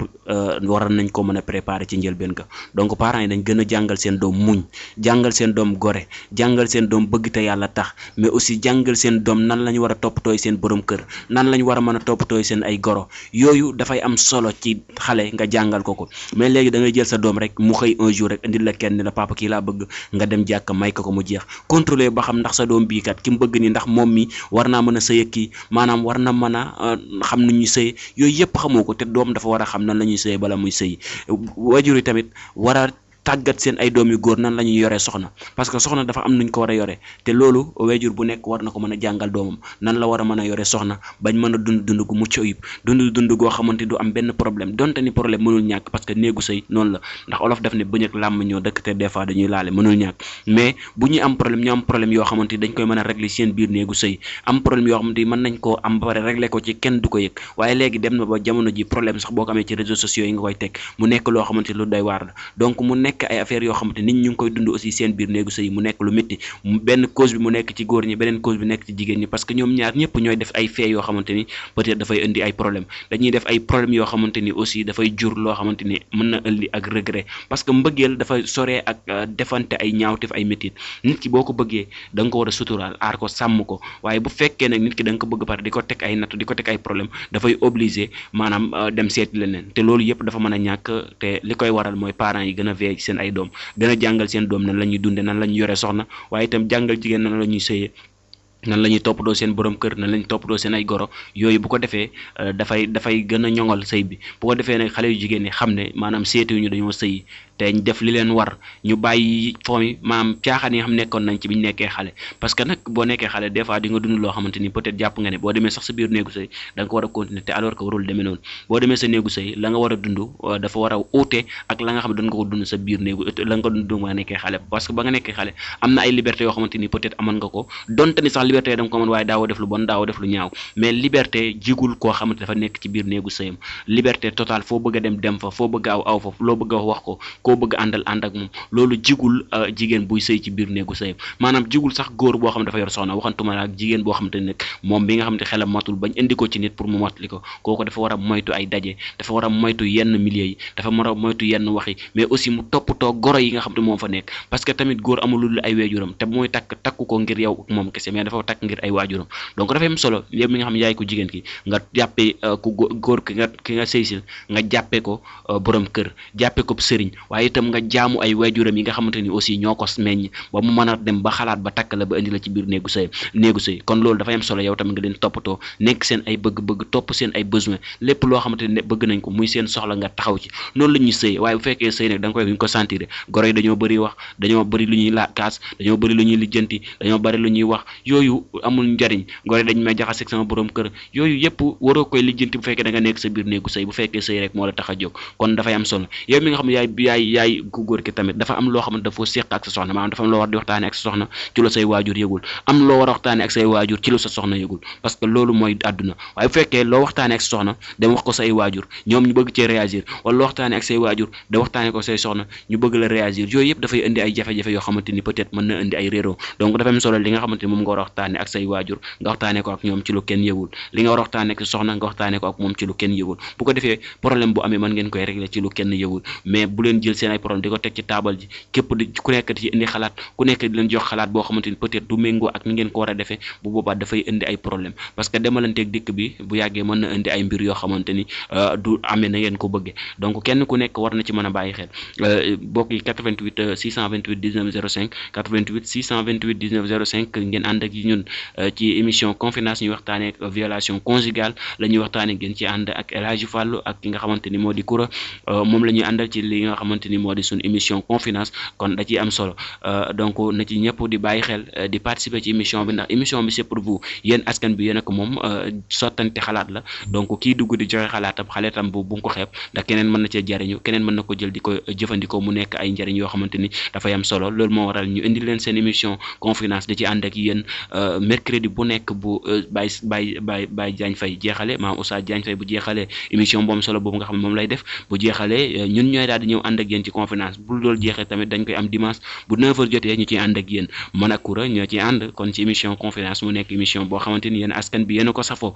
waral nañ ko mën a préparer ci njëlbeen ga donc parents yi dañ gën a jàngal seen doom muñ jàngal seen doom gore jàngal seen doom bëgg te yàlla tax mais aussi jàngal seen doom nan la ñu war a toppatooy seen borom kër nan la ñu war a mën a toppatooy seen ay goro yooyu dafay am solo ci xale nga jàngal ko mais léegi da ngay jël sa doom rek mu xëy un jour rek indil la kenn ni la papa kii laa bëgg nga dem jàkka may ko mu jeex contrôler ba xam ndax sa doom bii kat ki mu bëgg ni ndax moom mi war naa mën a sëy ak kii maanaam war na mën a xam nu ñuy sëy yooyu yëpp xamoo ko te doom dafa war a xam nan la ñuy sëy bala muy sëy waajur yi tamit war a tàggat seen ay doom yu góor nan la ñuy yoree soxna parce que soxna dafa am nuñ ko war a yoree te loolu waajur bu nekk war na ko mën a jàngal doomam nan la war a mën a yoree soxna bañ mën a dund gu mucc ayib dund goo xamante du am benn problème donte ni problème mënul ñàkk parce que néegu sëy noonu la ndax olof daf ne bëñ ak làmm ñoo dëkk te des fois dañuy laale mënul ñàkk mais bu ñuy am problème ñu am problème yoo xamante dañ koy mën a régler seen biir néegu sëy am problème yoo xamante mën nañ koo am ba pare régler ko ci kenn du ko yëg waaye léegi dem na ba jamono ji problème sax boo ko amee ci réseaux sociaux yi nga koy teg mu nekk loo xamante lu doy waar la donc mu nekk ay affaires yoo xamante nit ñi ngi koy dund aussi seen biir néegu sëy mu nekk lu métti benn cause bi mu nekk ci góor ñi beneen cause bi nekk ci jigéen ñi parce que ñoom ñaar ñëpp ñooy def ay fait yoo xamante ni peut-être dafay indi ay problème dañuy def ay problème yoo xamante ni aussi dafay jur loo xamante ni mën na indi ak regret parce que mbëggeel dafa soree ak defante ay ñaawteef ay métit nit ki boo ko bëggee da nga ko war a suturaal aar ko sàmm ko waaye bu fekkee nag nit ki da nga ko bëgg par di ko teg ay natt di ko teg ay problème dafay obligé maanaam dem seeti leneen te loolu yëpp dafa mën a ñàkk te li koy waral mooy parents yi gën a veillé ci seen ay doom gën a jàngal seen doom nan la ñuy dunde nan la ñuy yore soxna waaye itam jàngal jigéen nan la ñuy sëyee nan la ñuy toppatoo seen borom kër nan la ñuy toppatoo seen ay goro yooyu bu ko defee dafay gën a ñoŋal sëy bi bu ko defee nag xale yu jigéen ñi xam ne maanaam seetiwuñu dañoo sëy te ñu def li leen war ñu bàyyi foomi maam caaxaan yi nga xam nekkoon nañ ci biñ nekkee xale parce que nag boo nekkee xale des fois di nga dund loo xamante ni peut-être jàpp nga ne boo demee sax sa biir néegu sëy da nga ko war a continuer te alors que warul demee noonu boo demee sa néegu sëy la nga war a dund dafa war a uute ak la nga xam ne doon nga ko dund sa biir néegu la nga ko dund ba nga nekkee xale parce que ba nga nekkee xale am na ay liberté yoo xamante ni peut-être amoon nga ko donte ni sax liberté da nga ko amoon waaye daawoo def lu bon daawoo def lu ñaaw mais liberté jigul koo xamante dafa nekk ci biir néegu sëyam liberté totale foo bëgg a dem fa foo bëgg a aw fa loo bëgg a wax ko koo bëgg a ànd ak moom loolu jigul jigéen buy sëy ci biir néegu sëyam maanaam jigul sax góor boo xam ne dafa yor soxna waxantuma ak jigéen boo xamante ne nag moom bi nga xam ne xelam matul bañ indi ko ci nit pour mu mottali ko kooku dafa war a moytu ay daje dafa war a moytu yenn milieu yi dafa war a moytu yenn wax yi mais aussi mu toppatoo goro yi nga xam ne moom fa nekk parce que tamit góor amul lu ay waajuram te mooy takku ko ngir yow moom kese mais dafa takk ngir ay waajuram donc dafa am solo yow mi nga xam ne yaay ko jigéen ki nga jàppee ku góor ki nga sëysil nga jàppee ko borom kër jàppee ko sëriñ waaye itam nga jaamu ay waajuram yi nga xamante ni aussi ñoo ko meññ ba mu mën a dem ba xalaat ba takk la ba indi la ci biir néegu sëy kon loolu dafay am solo yow tamit nga leen toppatoo nekk seen ay bëgg-bëgg topp seen ay besoin lépp loo xamante ne bëgg nañ ko muy seen soxla nga taxaw ci noonu la ñuy sëy waaye bu fekkee sëy nag da nga koy duñ ko sentir goro yi dañoo bëri wax dañoo bëri lu ñuy kaas dañoo bëri lu ñuy lijjanti dañoo bëri lu ñuy wax yooyu amul njariñ goro yi dañ may jaxaseeg sama borom kër yooyu yëpp waroo koy lijjanti bu fekkee da nga nekk sa biir néegu sëy bu fekkee sëy rek moo la tax a jóg kon dafay am solo yow mi nga xam ne yaay ku góor ki tamit dafa am loo xamante dafa séq ak sa soxna maanaam dafa am loo war di waxtaane ak sa soxna ci lu say waajur yëgul am loo war a waxtaane ak say waajur ci lu sa soxna yëgul parce que loolu mooy àdduna waaye bu fekkee loo waxtaane ak sa soxna dem wax ko say waajur ñoom ñu bëgg cee réagir wala loo waxtaane ak say waajur da waxtaane ko say soxna ñu bëgg la réagir yooyu yëpp dafay indi ay jafe-jafe yoo xamante ni peut-être mën na indi ay réeroo donc dafa am solo li nga xamante ni moom nga war a waxtaane ak say waajur nga waxtaane ko ak ñoom ci lu kenn yëgul li nga war a waxtaane ak sa soxna nga waxtaane ko ak moom ci lu kenn yëgul bu ko defee problème bu amee mën ngeen koy régler ci lu kenn yëgul mais bu leen jël seen ay problème di ko teg ci taabal ji képp di ku nekk ci indi xalaat ku nekk di leen jox xalaat boo xamante ni peut-être du méngoo ak ni ngeen ko war a defee bu boobaa dafay indi ay problème parce que demalanteeg dikk bi bu yàggee mën na indi ay mbir yoo xamante ni du amee na ngeen ko bëggee donc kenn ku nekk war na ci mën a bàyyi xel bokk yi 88 628 19 05 88 628 19 05 ngeen ànd ak ñun ci émission confidence ñuy waxtaanee violation conjugale la ñuy waxtaanee ngeen ci ànd ak El Hadji Fallou ak ki nga xamante ni moo di Koura moom la ñuy àndal ci li nga xamante ni moo di suñu émission confidence kon da ciy am solo donc na ci ñëpp di bàyyi xel di participer ci émission bi ndax émission bi c'est pour vous yéen askan bi yéen a ko moom sottante xalaat la donc kii dugg di joxe xalaatam bu nga ko xeeb ndax keneen mën na cee jariñu keneen mën na ko jël di ko jëfandikoo mu nekk ay njariñ yoo xamante ni dafay am solo loolu moo waral ñu indi leen seen émission confidence di ci ànd ak yéen mercredi bu nekk bu Baye Diagne Faye jeexale maam Oustaz Diagne Faye bu jeexalee émission bu am solo boobu nga xam ne moom lay def bu jeexalee ñun ñooy daal di ñëw ànd ak yéen ci confidence bu loolu jeexee tamit dañ koy am dimanche bu 9h jotee ñu ciy ànd ak yéen man ak Koura ñoo ciy ànd kon ci émission confidence mu nekk émission boo xamante ni yéen askan bi yéen a ko safoo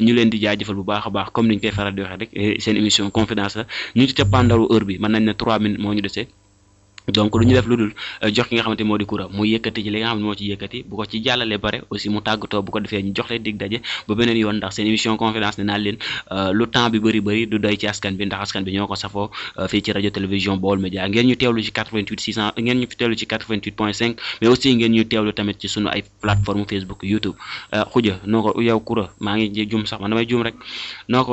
ñu leen di jaajëfal bu baax a baax comme niñ koy faral di waxee rek seen émission confidence la ñu ci cappaandalu heure bi mën nañ ne 3 minutes moo ñu desee donc lu ñu def lu dul jox ki nga xamante moo di Koura mu yëkkati ci li nga xam ne moo ci yëkkati bu ko ci jàllale bare aussi mu tàggatoo bu ko defee ñu jox leen dig daje ba beneen yoon ndax seen émission confidence ne naa leen lu temps bi bëri du doy ci askan bi ndax askan bi ñoo ko safoo fii ci rajo télévision Baol Média ngeen ñu teewlu ci 88 600 ngeen ñu fi teewlu ci 88.5 mais aussi ngeen ñu teewlu tamit ci sunu ay plateforme Facebook YouTube xuja noo ko yow Koura maa ngi jum sax man damay jum rek noo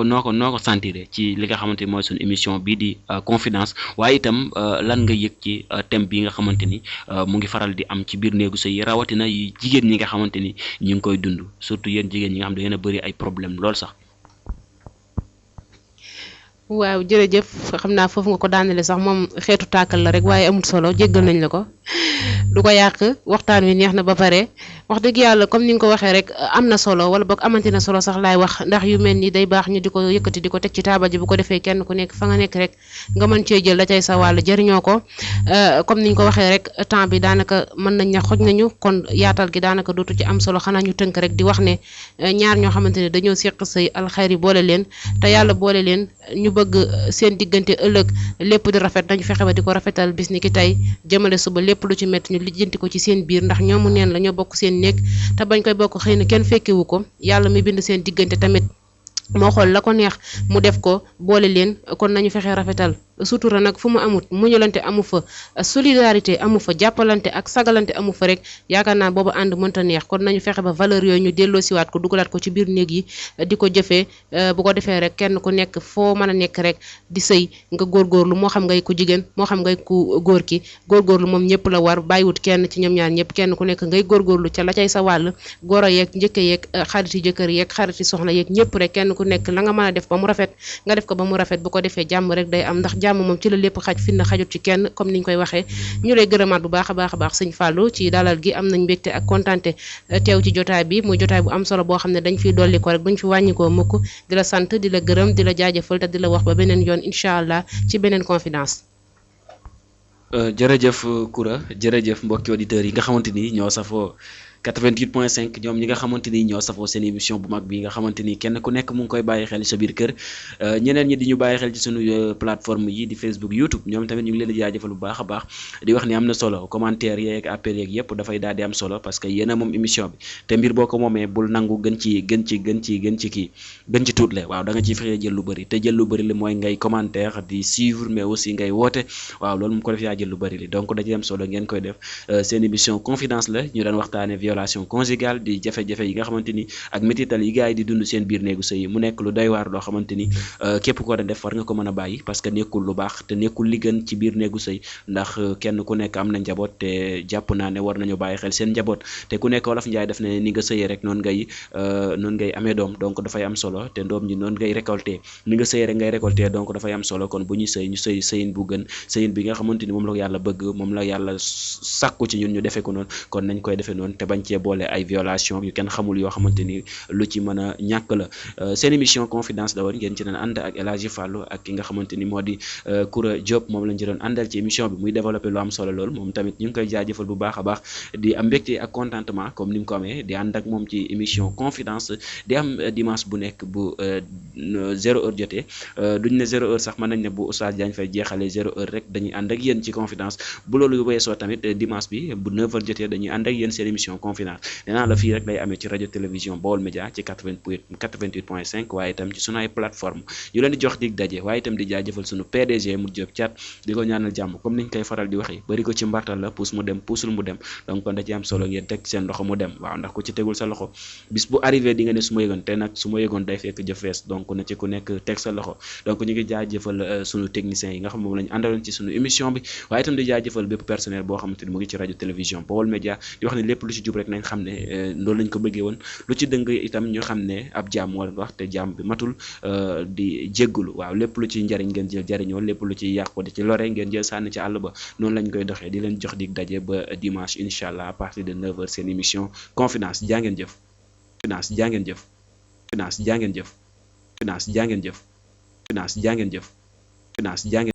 ko sentir ci li nga xamante mooy sunu émission bii di confidence waaye itam lan nga yëg ci thème bi nga xamante ni mu ngi faral di am ci biir néegu sëy rawatina yi jigéen ñi nga xamante ni ñu ngi koy dund surtout yéen jigéen ñi nga xam ne da ngeen a bëri ay problème lool sax. waaw jërëjëf xam naa foofu nga ko daanele sax moom xeetu tàkkal la rek waaye amul solo jéggal nañ la ko du ko yàq waxtaan wi neex na ba pare wax dëgg yàlla comme ni nga ko waxee rek am na solo wala boog amante na solo sax laay wax ndax yu mel ni day baax ñu di ko yëkkati di ko teg ci taabal ji bu ko defee kenn ku nekk fa nga nekk rek nga mën cee jël la cay sa wàll jëriñoo ko comme ni ñu ko waxee rek temps bi daanaka mën nañ ne xoj nañu kon yaatal gi daanaka dootu ci am solo xanaa ñu tënk rek di wax ne ñaar ñoo xamante ne dañoo séq sëy alxayri boole leen te yàlla boole leen ñu bëgg seen diggante ëllëg lépp di rafet nañu fexe ba di ko rafetal bis ni ki tey jëmale suba lépp lu ci métti ñu lijjanti ko ci seen biir ndax ñoomu neen la ñoo bokk seen néeg te bañ koy bokk xëy na kenn fekkewu ko yàlla mi bind seen diggante tamit moo xool la ko neex mu def ko boole leen kon nañu fexe rafetal sutura nag fu mu amut muñalante amu fa solidarité amu fa jàppalante ak sagalante amu fa rek yaakaar naa booba ànd mënta neex kon nañu fexe ba valeur yooyu ñu delloo siwaat ko dugalaat ko ci biir néeg yi di ko jëfee bu ko defee rek kenn ku nekk foo mën a nekk rek di sëy nga góorgóorlu moo xam ngay ku jigéen moo xam ngay ku góor ki góorgóorlu moom ñëpp la war bàyyiwut kenn ci ñoom ñaar ñëpp kenn ku nekk ngay góorgóorlu ca la cay sa wàll goro yeeg njëkke yeeg xariti jëkkër yeeg xariti soxna yeeg ñëpp rek kenn ku nekk la nga mën a def ba mu rafet nga def ko ba mu rafet bu ko defee jàmm rek day am ndax jàmm moom ci la lépp xaj fi na xajut ci kenn comme niñ koy waxee ñu lay gërëmaat bu baax a baax sëñ Fallou ci dalal gi am nañ mbégte ak kontante teew ci jotaay bi muy jotaay bu am solo boo xam ne dañ fiy dolli ko rek buñ fi wàññikoo mukk di la sant di la gërëm di la jaajëfal te di la wax ba beneen yoon incha allah ci beneen confidence. jërëjëf Koura jërëjëf mbokki auditeurs yi nga xamante ni ñoo safoo 88.5 ñoom ñi nga xamante ni ñoo safoo seen émission bu mag bi nga xamante ni kenn ku nekk mu ngi koy bàyyi xel sa biir kër ñeneen ñi di ñu bàyyi xel ci sunu plateforme yi di Facebook YouTube ñoom tamit ñu ngi leen di jaajëfal bu baax a baax di wax ni am na solo commentaire yeeg appel yeeg yëpp dafay daal di am solo parce que yéen a moom émission bi te mbir boo ko moomee bul nangu gën ci tuutle waaw da nga ciy fexe jël lu bëri te jël lu bëri li mooy ngay commentaire di suivre mais aussi ngay woote waaw loolu mu ko def yaa jël lu bëri li donc da ci am solo ngeen koy def seen émission confidence la ñu daan waxtaane violation conjugale di jafe-jafe yi nga xamante ni ak métital yi gars yi di dund seen biir néegu sëy mu nekk lu doy waar loo xamante ni képp ko da def war nga ko mën a bàyyi parce que nekkul lu baax te nekkul li gën ci biir néegu sëy ndax kenn ku nekk am na njaboot te jàpp naa ne war nañu bàyyi xel seen njaboot te ku nekk Wolof Njaay def ne ni nga sëyee rek noonu ngay amee doom donc dafay am solo te doom ñi noonu ngay récolter ni nga sëyee rek ngay récolter donc dafay am solo kon bu ñu sëy sëyin bu gën sëyin bi nga xamante ni moom la yàlla bëgg moom la yàlla sàkku ci ñun ñu defee ko noonu kon nañ koy defee noonu te bañ cee boole ay violation yu kenn xamul yoo xamante ni lu ci mën a ñàkk la seen émission confidence la woon ngeen ci doon ànd ak El Hadji Fallou ak ki nga xamante ni moo di Koura Diop moom lañ ci doon àndal ci émission bi muy développé lu am solo lool moom tamit ñu ngi koy jaajëfal bu baax a baax di am mbégte ak contentement comme ni mu ko amee di ànd ak moom ci émission confidence di am dimanche bu nekk bu 0h jotee duñ ne 0h sax mën nañ ne bu Oustaz Diagne Faye jeexalee 0h rek dañuy ànd ak yéen ci confidence bu loolu weesoo tamit dimanche bi bu 9h jotee dañuy ànd ak yéen seen émission confidence nee naa la fii rek lay amee ci rajo télévision Baol Média ci 88.5 waaye itam ci sunu ay plateforme ñu leen di jox dig daje waaye itam di jaajëfal sunu PDG mu Diop Thiat di ko ñaanal jàmm comme niñ koy faral di waxee bari ko ci mbartal la puus mu dem puusul mu dem donc kon da ci am solo ngeen teg seen loxo mu dem waaw ndax ku ci tegul sa loxo bis bu arrivé di nga ne su ma yëgoon te nag su ma yëgoon day fekk jëf fees donc na ci ku nekk teg sa loxo donc ñu ngi jaajëfal sunu techniciens yi nga xam moom la ñu àndaloon ci sunu émission bi waaye itam di jaajëfal bépp personnel boo xamante ni mu ngi ci rajo télévision Baol Média di wax ne lépp lu ci jub rek nañ xam ne loolu lañ ko bëggee woon lu ci dëng itam ñu xam ne ab jaam moo leen wax te jaam bi matul di jéggulu waaw lépp lu ci njariñ ngeen jël jariñoo lépp lu ci yàqu di ci lore ngeen jël sànni ci àll ba noonu lañ koy doxee di leen jox dig daje ba dimanche incha allah à partir de 9h seen émission confidence jaa ngeen jëf finance jaa ngeen jëf finance jaa ngeen jëf finance jaa ngeen jëf finance jaa ngeen jëf finance jaa ngeen